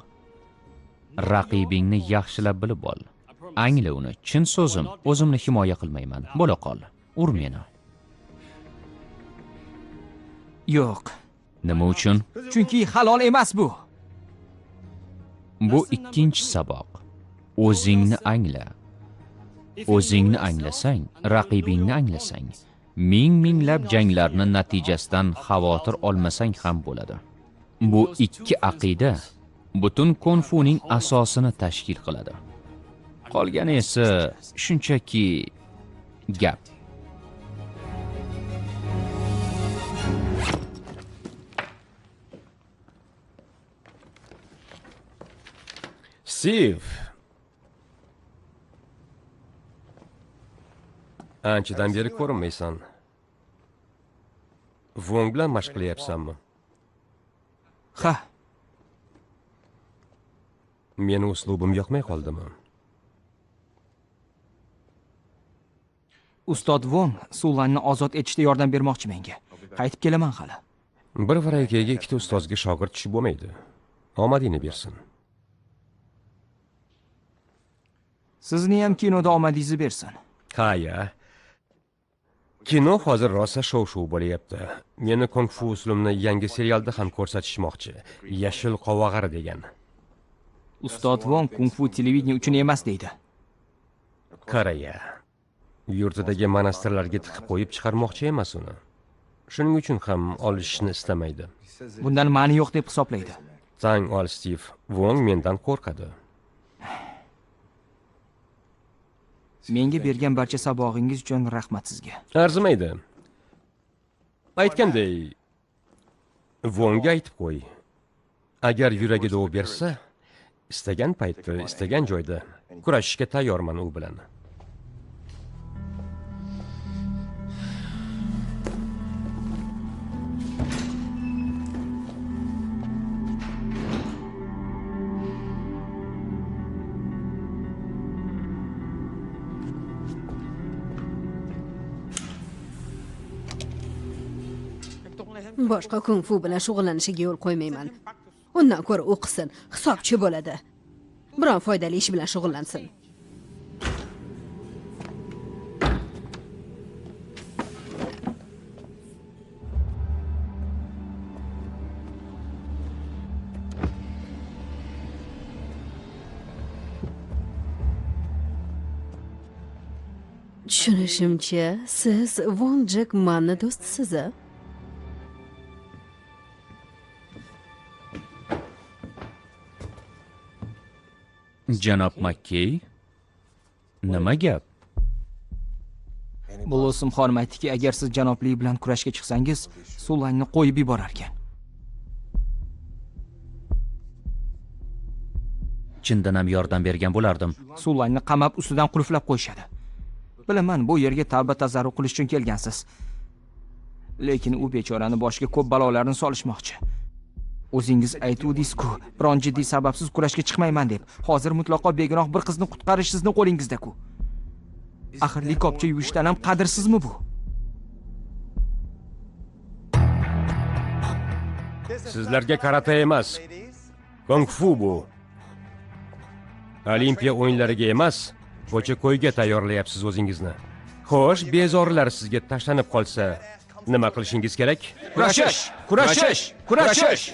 Raqibingni yaxshilab bilib ol. Angla uni. Chin so'zim, o'zimni himoya qilmayman. Bo'la qol. Ur meni. Yo'q. Nima uchun? Chunki halol emas bu. Bu ikkinchi saboq. O'zingni angla. O'zingni anglasang, raqibingni anglasang, ming-minglab janglarni natijasidan xavotir olmasang ham bo'ladi. Bu ikki aqida butun kung funing asosini tashkil qiladi. Qolgani esa shunchaki gap. Steve. Anchadan beri ko'rinmaysan. Wong bilan mashq qilyapsanmi? Ha. Meni uslubim yoqmay qoldimi? Ustod Wong Sulanni ozod etishda yordam bermoqchi menga. Qaytib kelaman hali. Bir varakaga ikkita ustozga shogird tushib bo'lmaydi. Omadingni bersin. Sizni ham kinoda omadingizni bersin. Ha ya. Kino hozir rosa shov-shuv bo'lyapti. Meni kung fu uslubimni yangi serialda ham ko'rsatishmoqchi. Yashil qovog'ar degan. Ustod Wong kung fu televideniye uchun emas deydi. Qaraya. Yurtidagi monastirlarga tiqib qo'yib chiqarmoqchi emas uni. Shuning uchun ham olishni istamaydi. Bundan ma'ni yo'q deb hisoblaydi. Tang ol Steve, Wong mendan qo'rqadi. Menga bergan barcha sabog'ingiz uchun rahmat sizga. Arzimaydi. Aytganday, Wongga aytib qo'y. Agar yuragi dov bersa, istagan paytda, istagan joyda kurashishga tayyorman u bilan. Boshqa kung fu bilan shug'ullanishiga yo'l qo'ymayman. Undan ko'ra o'qisin, hisobchi bo'ladi. Biron foydali ish bilan shug'ullansin. Tushunishimcha, siz Wong Jack Manni do'stisiz-a? Janob Makkey, nima gap? Blossom xonim aytdiki, agar siz janob Li bilan kurashga chiqsangiz, Sulanni qo'yib yuborar ekan. Chindan ham yordam bergan bo'lardim. Sulanni qamab ustidan qulflab qo'yishadi. Bilaman, bu yerga tavba tazarru qilish uchun kelgansiz. Lekin u bechorani boshiga ko'p balolarni solishmoqchi. O'zingiz aytuvdingiz-ku, biron jiddiy sababsiz kurashga chiqmayman deb. Hozir mutlaqo begunoh bir qizni qutqarish sizni qo'lingizda-ku. Axir likopcha yuvishdan ham qadrsizmi bu? Sizlarga karate emas, kung-fu bu. Olimpiya o'yinlariga emas, ko'cha-ko'yga tayyorlayapsiz o'zingizni. Xo'sh, bezorilar sizga tashlanib qolsa, nima qilishingiz kerak? Kurashish! Kurashish! Kurashish!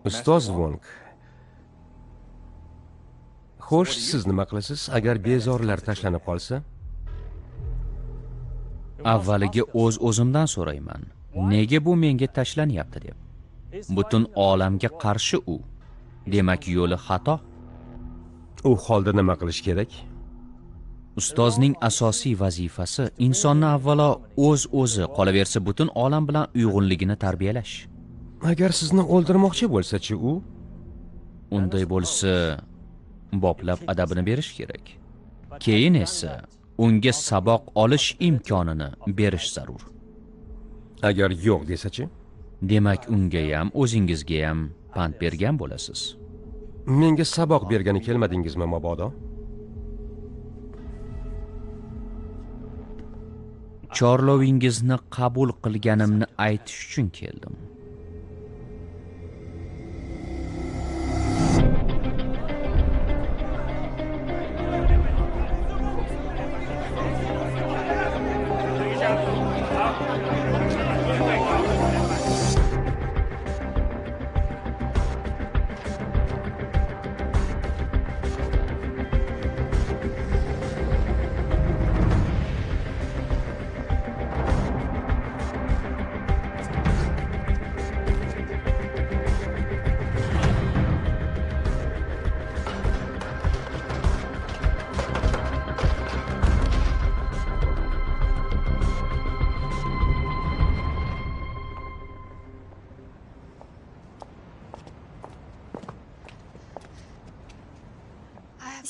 Ustoz Wong. Xo'sh, siz nima qilasiz agar bezorilar tashlanib qolsa? Avvaliga o'z-o'zimdan so'rayman. Nega bu menga tashlanyapti deb. Butun olamga qarshi u. Demak, yo'li xato. U holda nima qilish kerak? Ustozning asosiy vazifasi insonni avvalo o'z-o'zi, qolaversa butun olam bilan uyg'unligini tarbiyalash. Agar sizni o'ldirmoqchi bo'lsa-chi u? Unday bo'lsa, boplab adabini berish kerak. Keyin esa unga saboq olish imkonini berish zarur. Agar yo'q desa-chi? Demak, unga ham, o'zingizga ham pand bergan bo'lasiz. Menga saboq bergani kelmadingizmi mabodo? Chorlovingizni qabul qilganimni aytish uchun keldim.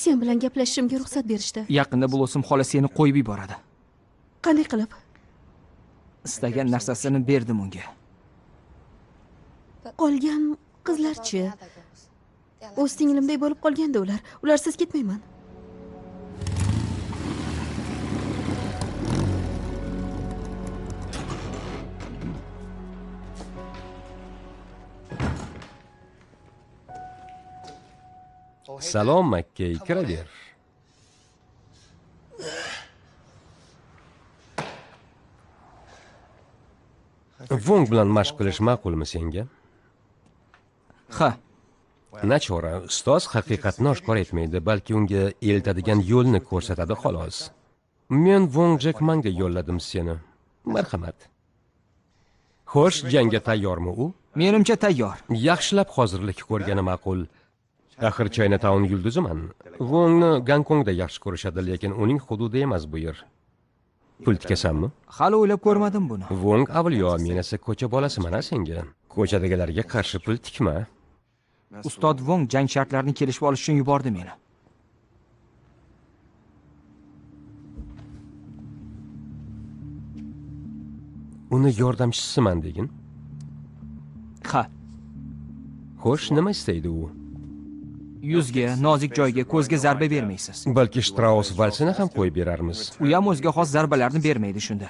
Sen bilan gaplashishimga ruxsat berishdi. Yaqinda Blossom xola seni qo'yib yuboradi. Qanday qilib? Istagan narsasini berdim unga. Qolgan qizlarchi? O'z singlimday bo'lib qolganda ular. Ularsiz ketmayman. Salom, Makkey, kiraver. Wong bilan mashq qilish ma'qulmi senga? Ha. Nachora, ustoz haqiqatni oshkor etmaydi, balki unga eltadigan yo'lni ko'rsatadi xolos. Men Wong Jackmanga yo'lladim seni. Marhamat. Xo'sh, jangga tayyormi u? Menimcha tayyor. Yaxshilab hozirlik ko'rgani ma'qul. Axir Chinatown yulduziman. Wongni Gonkongda yaxshi ko'rishadi, lekin uning hududi emas bu yer. Pul tikasanmi? Hali o'ylab ko'rmadim buni. Wong avliyo, men esa ko'cha bolasiman senga. Ko'chadagilarga qarshi pul tikma. Ustod Wong jang shartlarini kelishib olish uchun yubordi meni. Uni yordamchisiman degin. Ha. Xo'sh, nima istaydi u? Yuzga, nozik joyga, ko'zga zarba bermaysiz. Balki Strauss valsini ham qo'yib berarmiz. U ham o'ziga xos zarbalarni bermaydi shunda.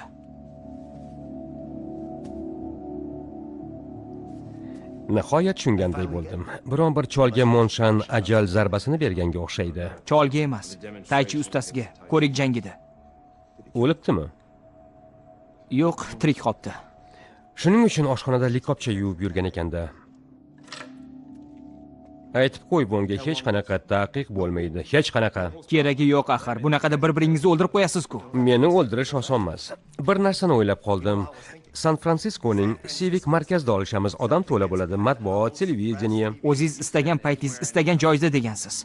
Nihoyat tushunganday bo'ldim. Biron bir cholga Monshan ajal zarbasini berganga o'xshaydi. Cholga emas, taychi ustasiga, ko'rik jangida. O'libdimi? Yo'q, tirik qolibdi. Shuning uchun oshxonada likopcha yuvib yurgan ekanda. Aytib qo'y, bunga hech qanaqa taqiq bo'lmaydi, hech qanaqa. Keragi yo'q axir, bunaqada bir-biringizni o'ldirib qo'yasiz-ku. Meni o'ldirish oson emas. Bir narsani o'ylab qoldim. San-Fransiskoning Civic markazida olishamiz. Odam to'la bo'ladi. Matbuot, televideniye. O'zingiz istagan paytingiz, istagan joyingizda degansiz.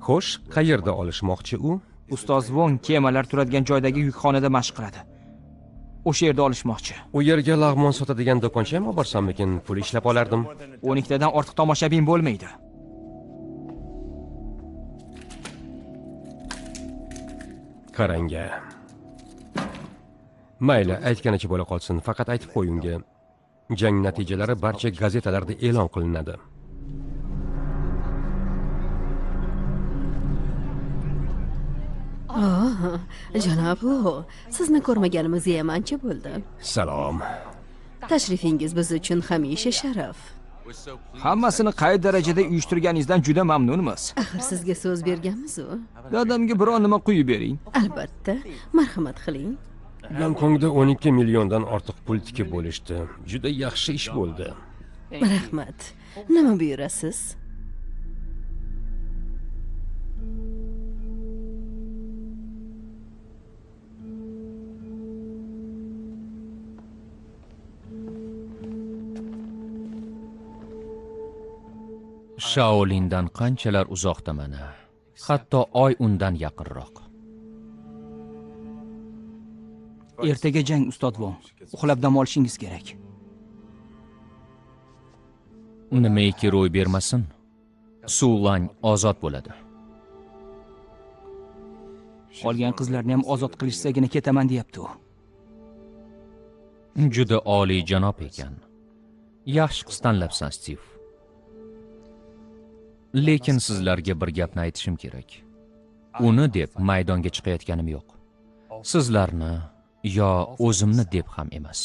Xo'sh, qayerda olishmoqchi u? Ustoz Wong kemalar turadigan joydagi yukxonada mashq qiladi. O'sha yerda olishmoqchi. U yerga lag'mon sotadigan do'koncha ham olib borsammikin, pul ishlab olardim. 12 tadan ortiq tomoshabin bo'lmaydi. Qarang-a. Mayli, aytganicha bo'la qolsin, faqat aytib qo'y unga. Jang natijalari barcha gazetalarda e'lon qilinadi. Oh, janob Lo, sizni ko'rmaganimizga ham ancha bo'ldi. Salom. Tashrifingiz biz uchun hamisha sharaf. Hammasini qay darajada uyushtirganingizdan juda mamnunmiz. Axir sizga so'z berganmiz-u. Dadamga biror nima quyib bering. Albatta, marhamat qiling. Gonkongda 12 milliondan ortiq pul tikib bo'lishdi. Juda yaxshi ish bo'ldi. Rahmat. Nima buyurasiz? Shaolindan qanchalar uzoqda mana. Hatto oy undan yaqinroq. Ertaga jang, Ustod Wong. Uxlab dam olishingiz kerak. Nimaiki ro'y bermasin, Sulang ozod bo'ladi. Qolgan qizlarni ham ozod qilishsagina ketaman deyapti u. Juda oliy janob ekan. Yaxshi qiz tanlabsan, Steve. Lekin sizlarga bir gapni aytishim kerak. Uni deb maydonga chiqayotganim yo'q. Sizlarni yo o'zimni deb ham emas.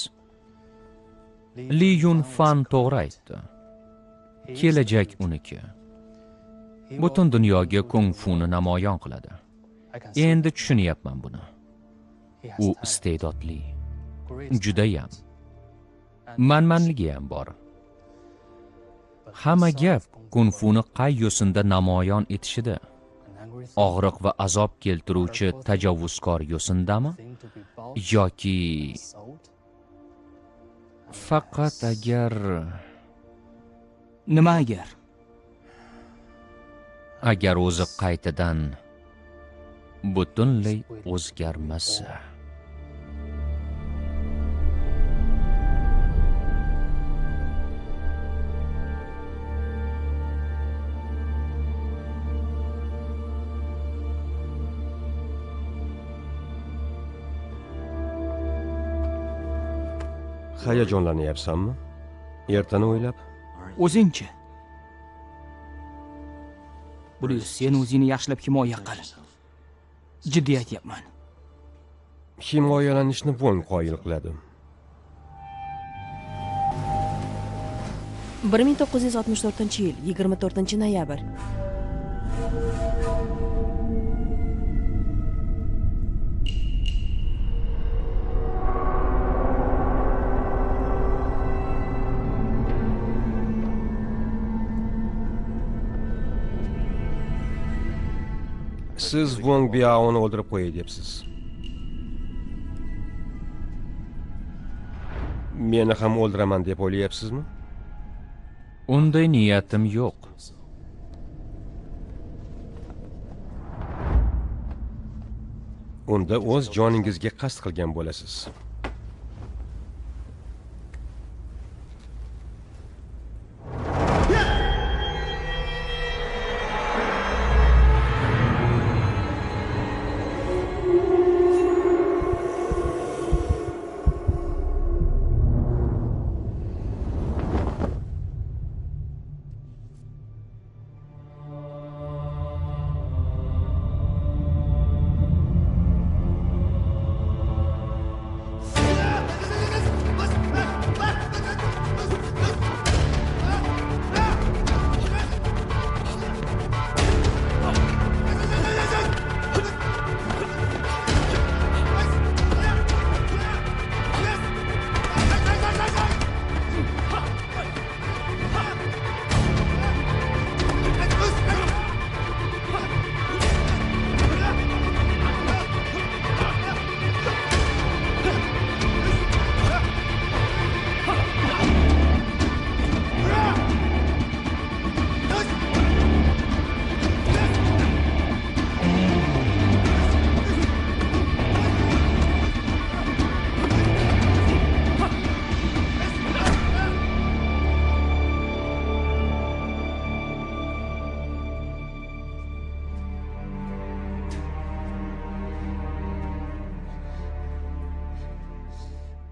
Li Yun Fan to'g'ri aytdi. Kelajak uniki. Butun dunyoga kung funi namoyon qiladi. Endi tushunyapman buni. U iste'dodli, judayam. Manmanligi ham bor. Hamma gap kung funi qay yo'sinda namoyon etishida. Og'riq va azob keltiruvchi tajovuzkor yo'sindami yoki faqat agar nima agar? Agar o'zi qaytadan butunlay o'zgarmasa. Hayajonlanyapsanmi? Ertani o'ylab? O'zingchi? Bryus, sen o'zingni yaxshilab himoya qil. Jiddiy aytyapman. Himoyalanishni Wong qoyil qiladi. 1964-yil, 24-noyabr. Siz Wong Biaoni o'ldirib qo'yay debsiz. Meni ham o'ldiraman deb o'ylayapsizmi? Unday niyatim yo'q. Unda o'z joningizga qasd qilgan bo'lasiz.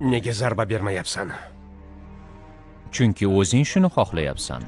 Nega zarba bermayapsan? Chunki o'zing shuni xohlayapsan.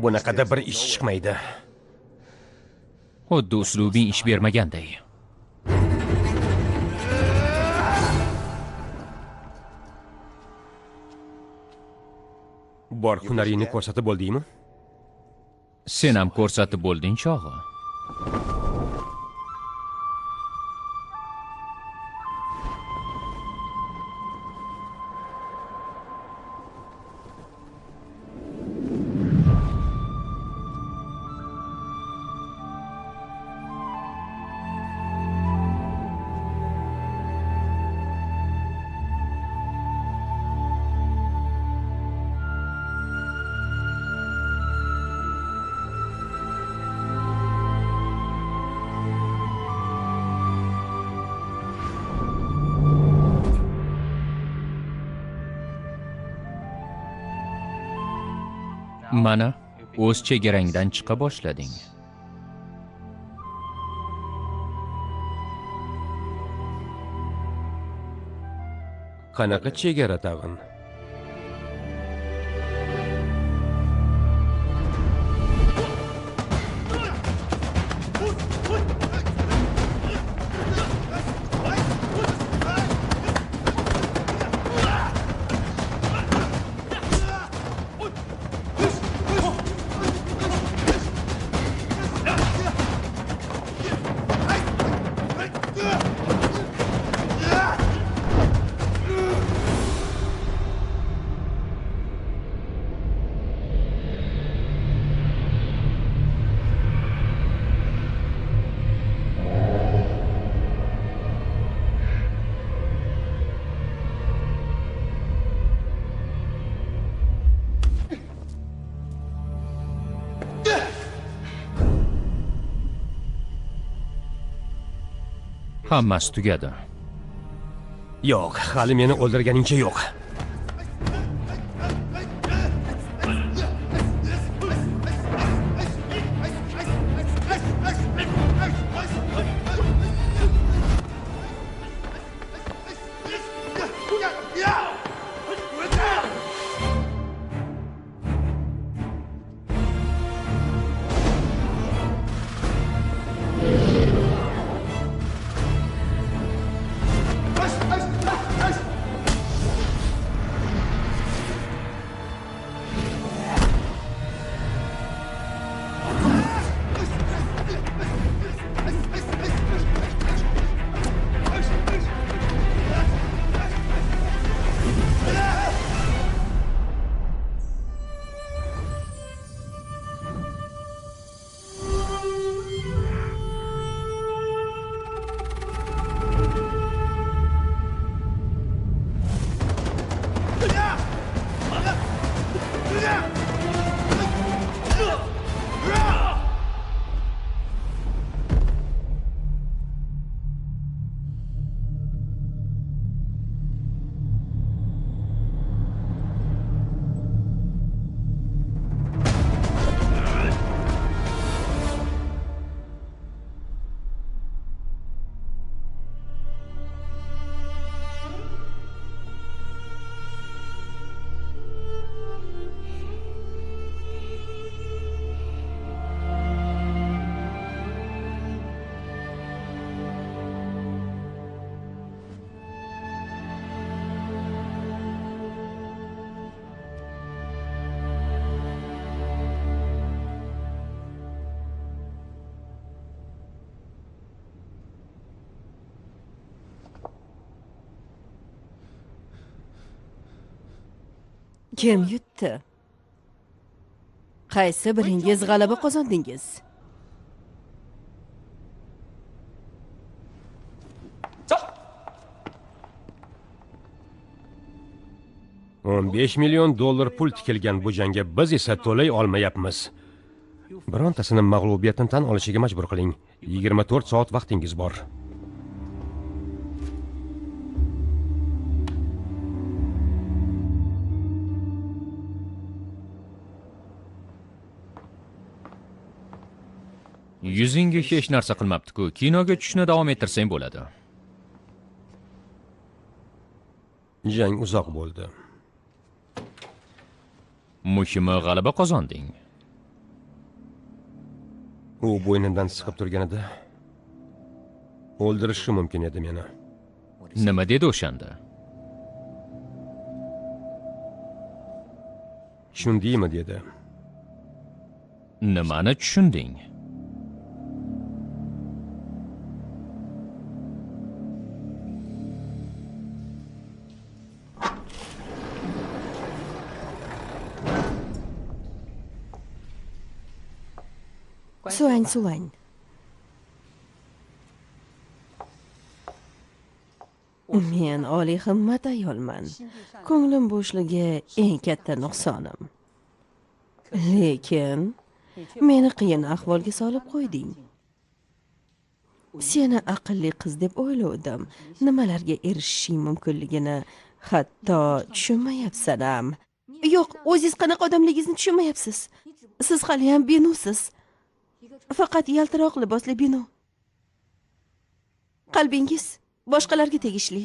Bunaqada bir ish chiqmaydi. Xuddi uslubing ish bermaganday. Bor hunaringni ko'rsatib bo'ldingmi? Sen ham ko'rsatib bo'lding chog'i. Mana, o'z chegarangdan chiqa boshlading. Qanaqa chegara tag'in? Hammasi tugadi. Yo'q, hali meni o'ldirganingcha yo'q. Kim yutdi? Qaysi biringiz g'alaba qozondingiz? $15 million pul tikilgan bu jangga biz esa to'lay olmayapmiz. Birontasini mag'lubiyatni tan olishiga majbur qiling. 24 soat vaqtingiz bor. Yuzingga hech narsa qilmabdi-ku. Kinoga tushishni davom ettirsang bo'ladi. Jang uzoq bo'ldi. Muhimi g'alaba qozonding. U bo'ynimdan siqib turganida o'ldirishi mumkin edi meni. Nima dedi o'shanda? Tushundingmi dedi. Nimani tushunding? Sulang, Sulang. Men oliy himmat ayolman. Ko'nglim bo'shligi eng katta nuqsonim. Lekin meni qiyin ahvolga solib qo'yding. Seni aqlli qiz deb o'ylovdim. Nimalarga erishishing mumkinligini hatto tushunmayapsan ham. Yo'q, o'zingiz qanaqa odamligingizni tushunmayapsiz. Siz hali ham benusiz. Faqat yaltiroq libosli bino. Qalbingiz boshqalarga tegishli.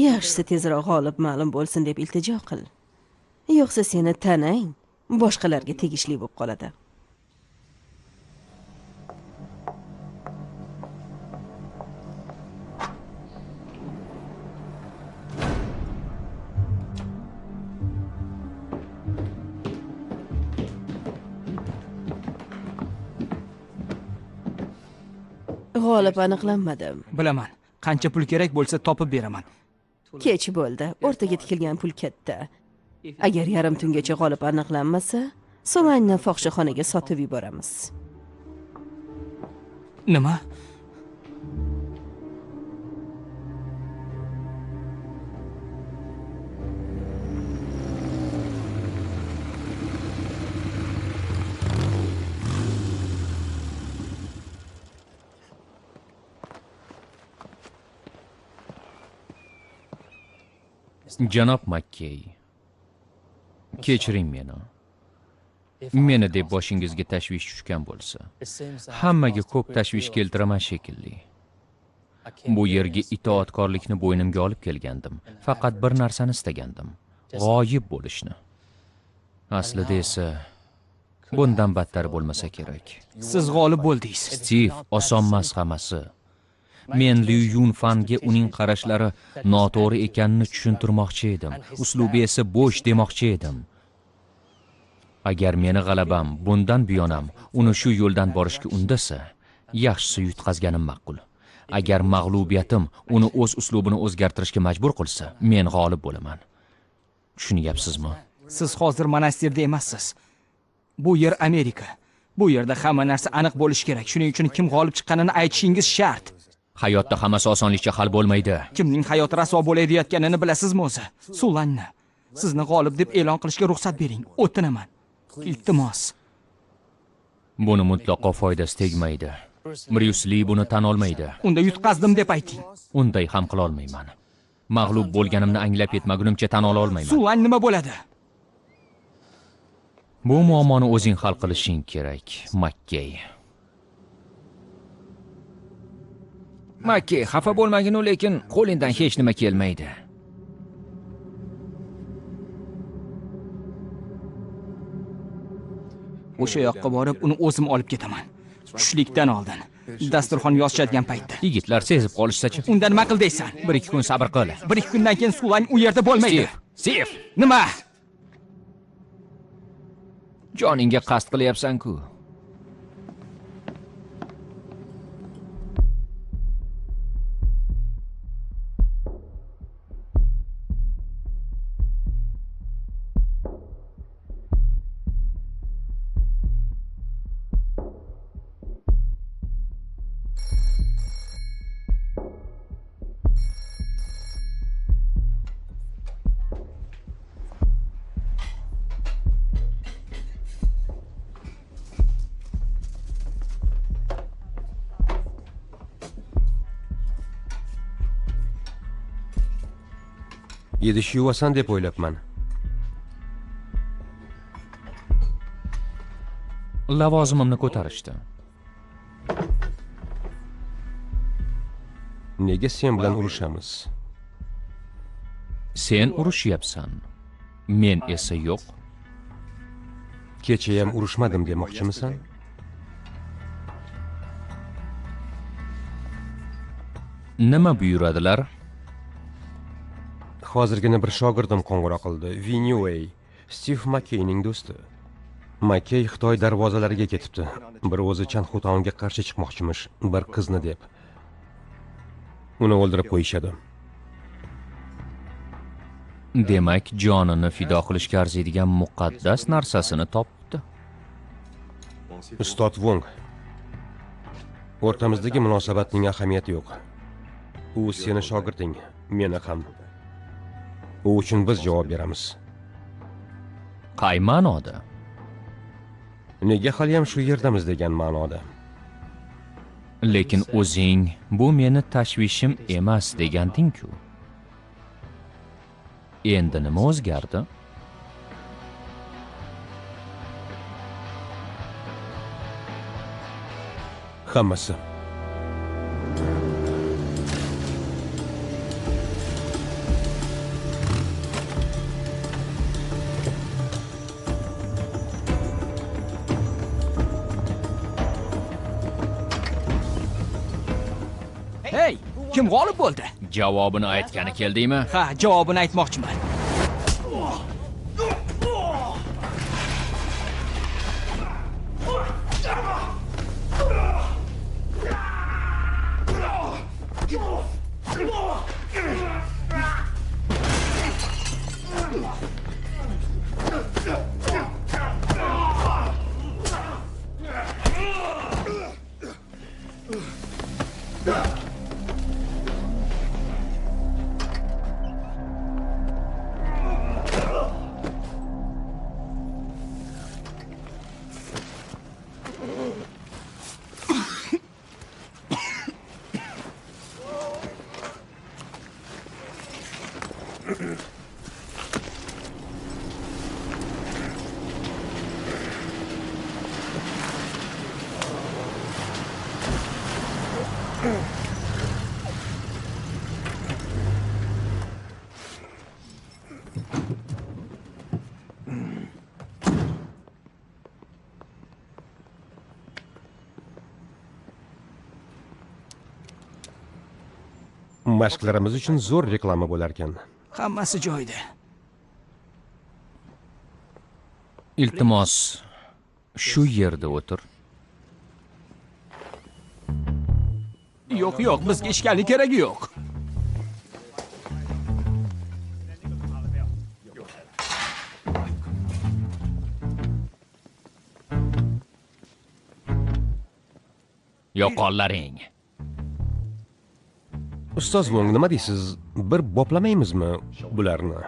Yaxshisi tezroq g'olib ma'lum bo'lsin deb iltijo qil. Yo'qsa seni tanang boshqalarga tegishli bo'lib qoladi. G'olib aniqlanmadi. Bilaman. Qancha pul kerak bo'lsa topib beraman. Kech bo'ldi. O'rtaga tikilgan pul katta. Agar yarim tungacha g'olib aniqlanmasa, Solangni fohishaxonaga sotib yuboramiz. Nima? Janob Makkey, kechiring meni. Meni deb boshingizga tashvish tushgan bo'lsa, hammaga ko'p tashvish keltiraman shekilli. Bu yerga itoatkorlikni bo'ynimga olib kelgandim. Faqat bir narsani istagandim: g'oyib bo'lishni. Aslida esa bundan battar bo'lmasa kerak. Siz g'olib bo'ldingiz. Stiv, osonmas hammasi. Men Liu Yunfanga uning qarashlari noto'g'ri ekanini tushuntirmoqchi edim. Uslubi esa bo'sh demoqchi edim. Agar meni g'alabam bundan buyonam uni shu yo'ldan borishga undasa, yaxshisi yutqazganim ma'qul. Agar mag'lubiyatim uni o'z uslubini o'zgartirishga majbur qilsa, men g'olib bo'laman. Tushunyapsizmi? Siz hozir monastirda emassiz. Bu yer Amerika. Bu yerda hamma narsa aniq bo'lishi kerak. Shuning uchun kim g'olib chiqqanini aytishingiz shart. Hayotda hammasi osonlikcha hal bo'lmaydi. Kimning hayoti rasvo bo'layotganini bilasizmi o'zi? Sulanni. Sizni g'olib deb e'lon qilishga ruxsat bering. O'tinaman. Iltimos. Buni mutlaqo foydasi tegmaydi. Bryus Li buni tan olmaydi. Unda yutqazdim deb ayting. Unday ham qila olmayman. Mag'lub bo'lganimni anglab yetmagunimcha tan ola olmayman. Sulan nima bo'ladi? Bu muammoni o'zing hal qilishing kerak, Makkey. Makkey, xafa bo'lmagin, lekin qo'lingdan hech nima kelmaydi. O'sha yoqqa borib, uni o'zim olib ketaman. Tushlikdan oldin, dasturxon yozishadigan paytda. Yigitlar sezib qolishsa-chi? Unda nima qil deysan? 1-2 kun sabr qil. 1-2 kundan keyin Sulang u yerda bo'lmaydi. Stiv, nima? Joningga qasd qilyapsan-ku. Idish yuvasan deb o'ylabman. Lavozimimni ko'tarishdi. Nega sen bilan urushamiz? Sen urushyapsan. Men esa yo'q. Kechayam urushmadim demoqchimisan? Nima buyuradilar? Hozirgina bir shogirdim qo'ng'iroq qildi. Vinyuey, Stiv Makkeyning do'sti. Makkey Xitoy darvozalariga ketibdi. Bir o'zi Chan Xutaonga qarshi chiqmoqchimish, bir qizni deb. Uni o'ldirib qo'yishadi. Demak, jonini fido qilishga arziydigan muqaddas narsasini topdi. Ustod Wong, o'rtamizdagi munosabatning ahamiyati yo'q. U seni shogirding, meni ham. U uchun biz javob beramiz. Qay ma'noda? Nega haliyam shu yerdamiz degan ma'noda. Lekin o'zing bu meni tashvishim emas deganding-ku. Endi nima o'zgardi? Hammasi. Hey, kim g'olib bo'ldi? Javobini aytgani keldingmi? Ha, javobini aytmoqchiman. Mashqlarimiz uchun zo'r reklama bo'larkan. Hammasi joyida. Iltimos, shu yerda o'tir. Yo'q, yo'q, bizga ishkalning keragi yo'q. Yo'qollaring. Ustoz Wong, nima deysiz? Bir boplamaymizmi bularni?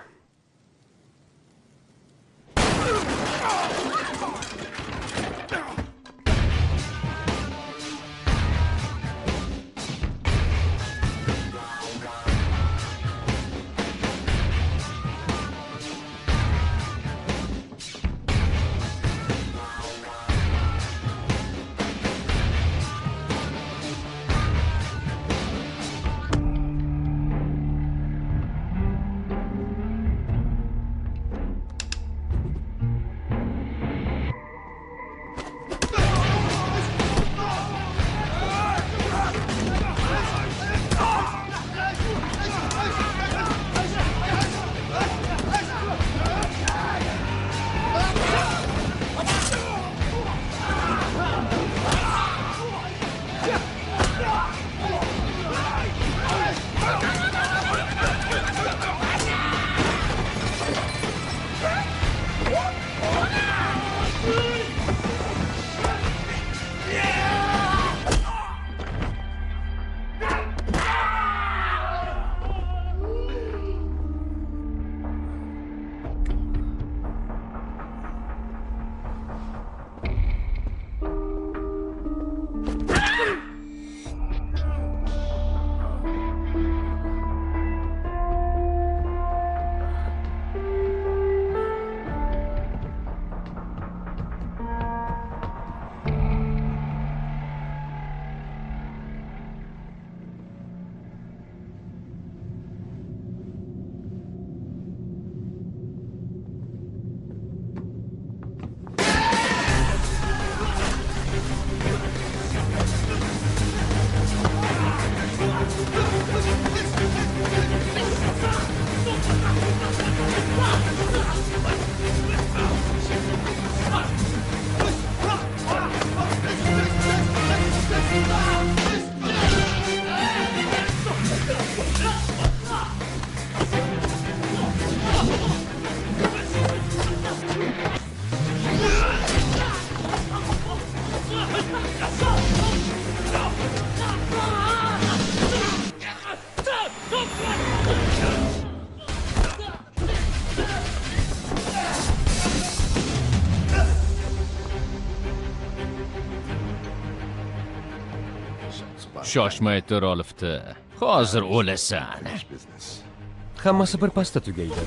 Shoshmay tur olibdi. Hozir o'lasan. Hammasi bir pasda tugaydi.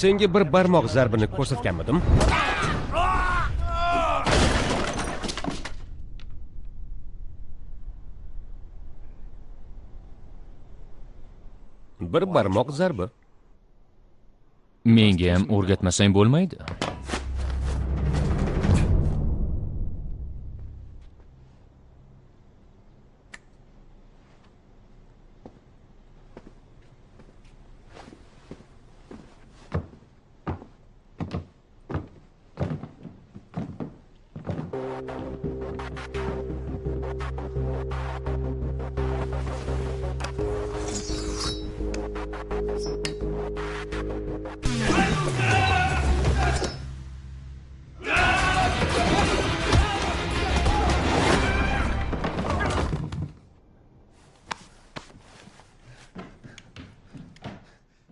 Senga bir barmoq zarbini ko'rsatganmidim? Bir barmoq zarbi. Menga ham o'rgatmasang bo'lmaydi.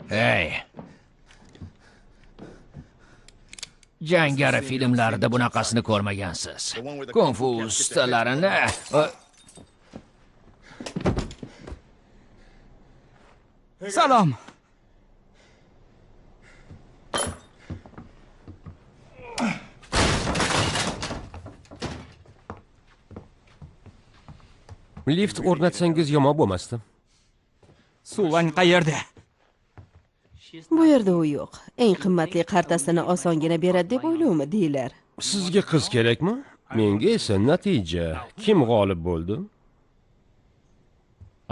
Hey! Jangari filmlarida bunaqasini ko'rmagansiz. Kung fu ustalarini Salom. Lift o'rnatsangiz yomon bo'lmasdi. Suvan qayerda? Bu yerda u yo'q. Eng qimmatli qartasini osongina beradi deb o'ylaymi, deylar. Sizga qiz kerakmi? Menga esa natija. Kim g'olib bo'ldi?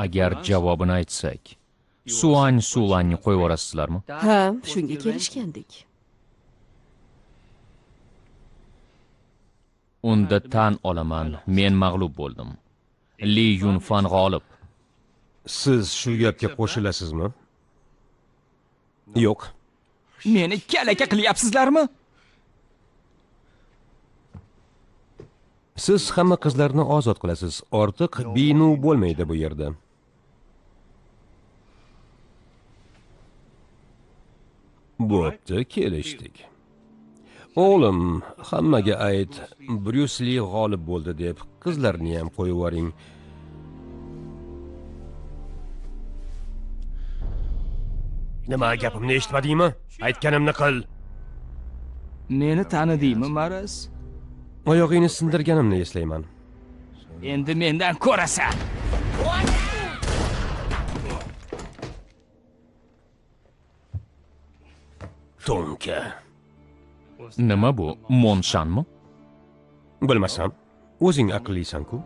Agar javobini aytsak, Suan Sulanni qo'yib yuborasizlarmi? Ha, shunga kelishgandik. Unda tan olaman, men mag'lub bo'ldim. Li Yunfan g'olib. Siz shu gapga qo'shilasizmi? Yo'q. Meni kalaka qilyapsizlarmi? Siz hamma qizlarni ozod qilasiz. Ortiq binu bo'lmaydi bu yerda. Bo'pti, kelishdik. O'g'lim, hammaga ayt, Bryus Li g'olib bo'ldi deb, qizlarni ham qo'yib yuboring. Nima gapimni eshitmadingmi? Aytganimni qil. Meni tanidingmi, Maraz? Oyog'ingni sindirganimni eslayman. Endi mendan ko'rasan. To'nka. Nima bu? Monshanmi? Bilmasam, o'zing aqllisan-ku.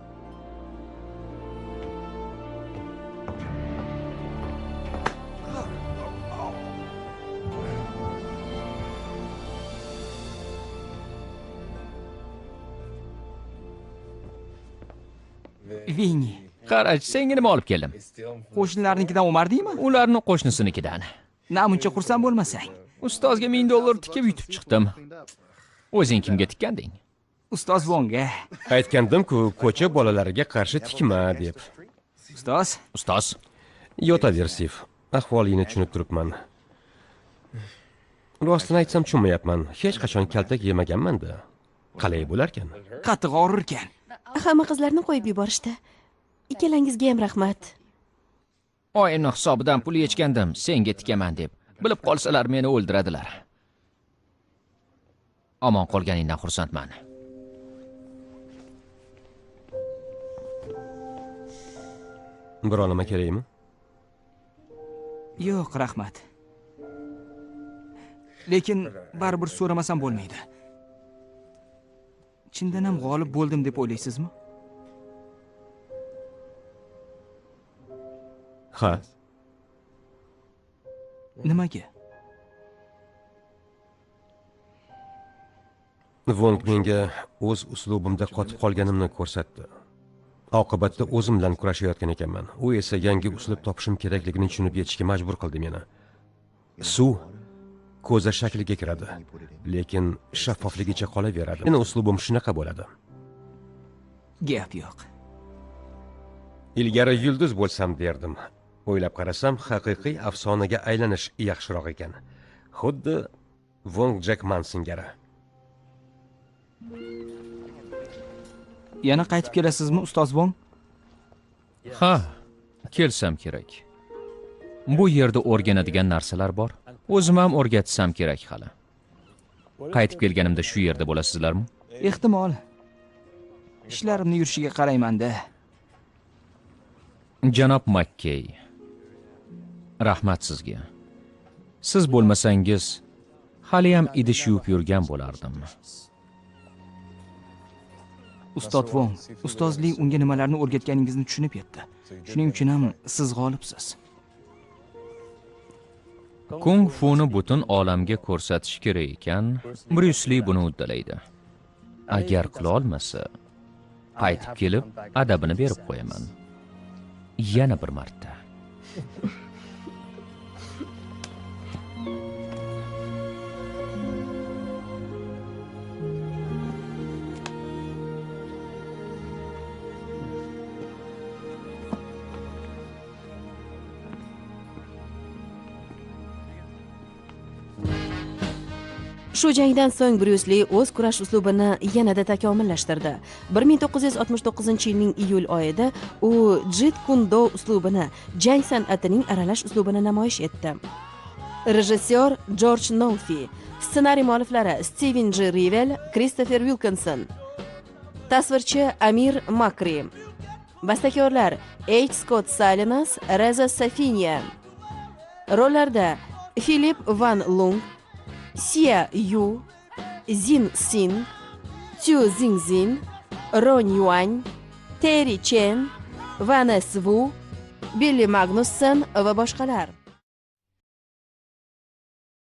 Vini. Qarach, senga nima olib keldim? Qo'shnilarnikidan o'mardingmi? Ularni qo'shnисinikidan. Namuncha xursand bo'lmasang. Ustozga $1000 tikib yutib chiqdim. O'zing kimga tikkanding? Ustoz Vonga. Aytgandim-ku, ko'cha bolalariga qarshi tikma deb. Ustoz. Ustoz. Yotaver, Stiv. Ahvolingni tushunib turibman. Rostini aytsam tushunmayapman. Hech qachon kaltak yemaganman-da. Qalay bo'larkan? Qattiq og'rirkan. Hamma qizlarni qo'yib yuborishdi. Ikkalangizga ham rahmat. Oyimni hisobidan pul yechgandim, senga tikaman deb. Bilib qolsalar meni o'ldiradilar. Omon qolganingdan xursandman. Biror nima kerakmi? Yo'q, rahmat. Lekin baribir so'ramasam bo'lmaydi. Chindan ham g'olib bo'ldim deb o'ylaysizmi? Ha. Nimaga? Vong menga o'z uslubimda qotib qolganimni ko'rsatdi. Oqibatda o'zim bilan kurashayotgan ekanman. U esa yangi uslub topishim kerakligini tushunib yetishga majbur qildi meni. Suv ko'za shakliga kiradi, lekin shaffofligicha qolaveradi. Meni uslubim shunaqa bo'ladi. Gap yo'q. Ilgari yulduz bo'lsam derdim. O'ylab qarasam, haqiqiy afsonaga aylanish yaxshiroq ekan. Xuddi Vong Jekman singari. Yana qaytib kelasizmi, ustoz Vong? Ha, kelsam kerak. Bu yerda o'rganadigan narsalar bor. O'zim ham o'rgatsam kerak hali. Qaytib kelganimda shu yerda bo'lasizlarmi? Ehtimol. Ishlarimni yurishiga qarayman-da. Janob Makkey, rahmat sizga. Siz bo'lmasangiz, hali ham idish yuvib yurgan bo'lardim. Ustod Vong, ustozlik unga nimalarni o'rgatganingizni tushunib yetdi. Shuning uchun ham siz g'olibsiz. Kung funi butun olamga ko'rsatish kerak ekan, Bryus Li buni uddalaydi. Agar qila olmasa, qaytib kelib adabini berib qo'yaman. Yana bir marta. Shu jangdan so'ng Bryus Li o'z kurash uslubini yanada takomillashtirdi. 1969-yilning iyul oyida u Jeet Kune Do uslubini, jang san'atining aralash uslubini namoyish etdi. Rejissyor George Nolfi, ssenariy mualliflari Steven J. Rivel, Christopher Wilkinson, tasvirchi Amir Makri, bastakorlar H. Scott Salinas, Reza Safinya. Rollarda Philip Van Lung, Xia Yu, Zin Xin, Tu Xingxin, Ron Yuan, Terry Chen, Vanessa Wu, Billy Magnussen va boshqalar.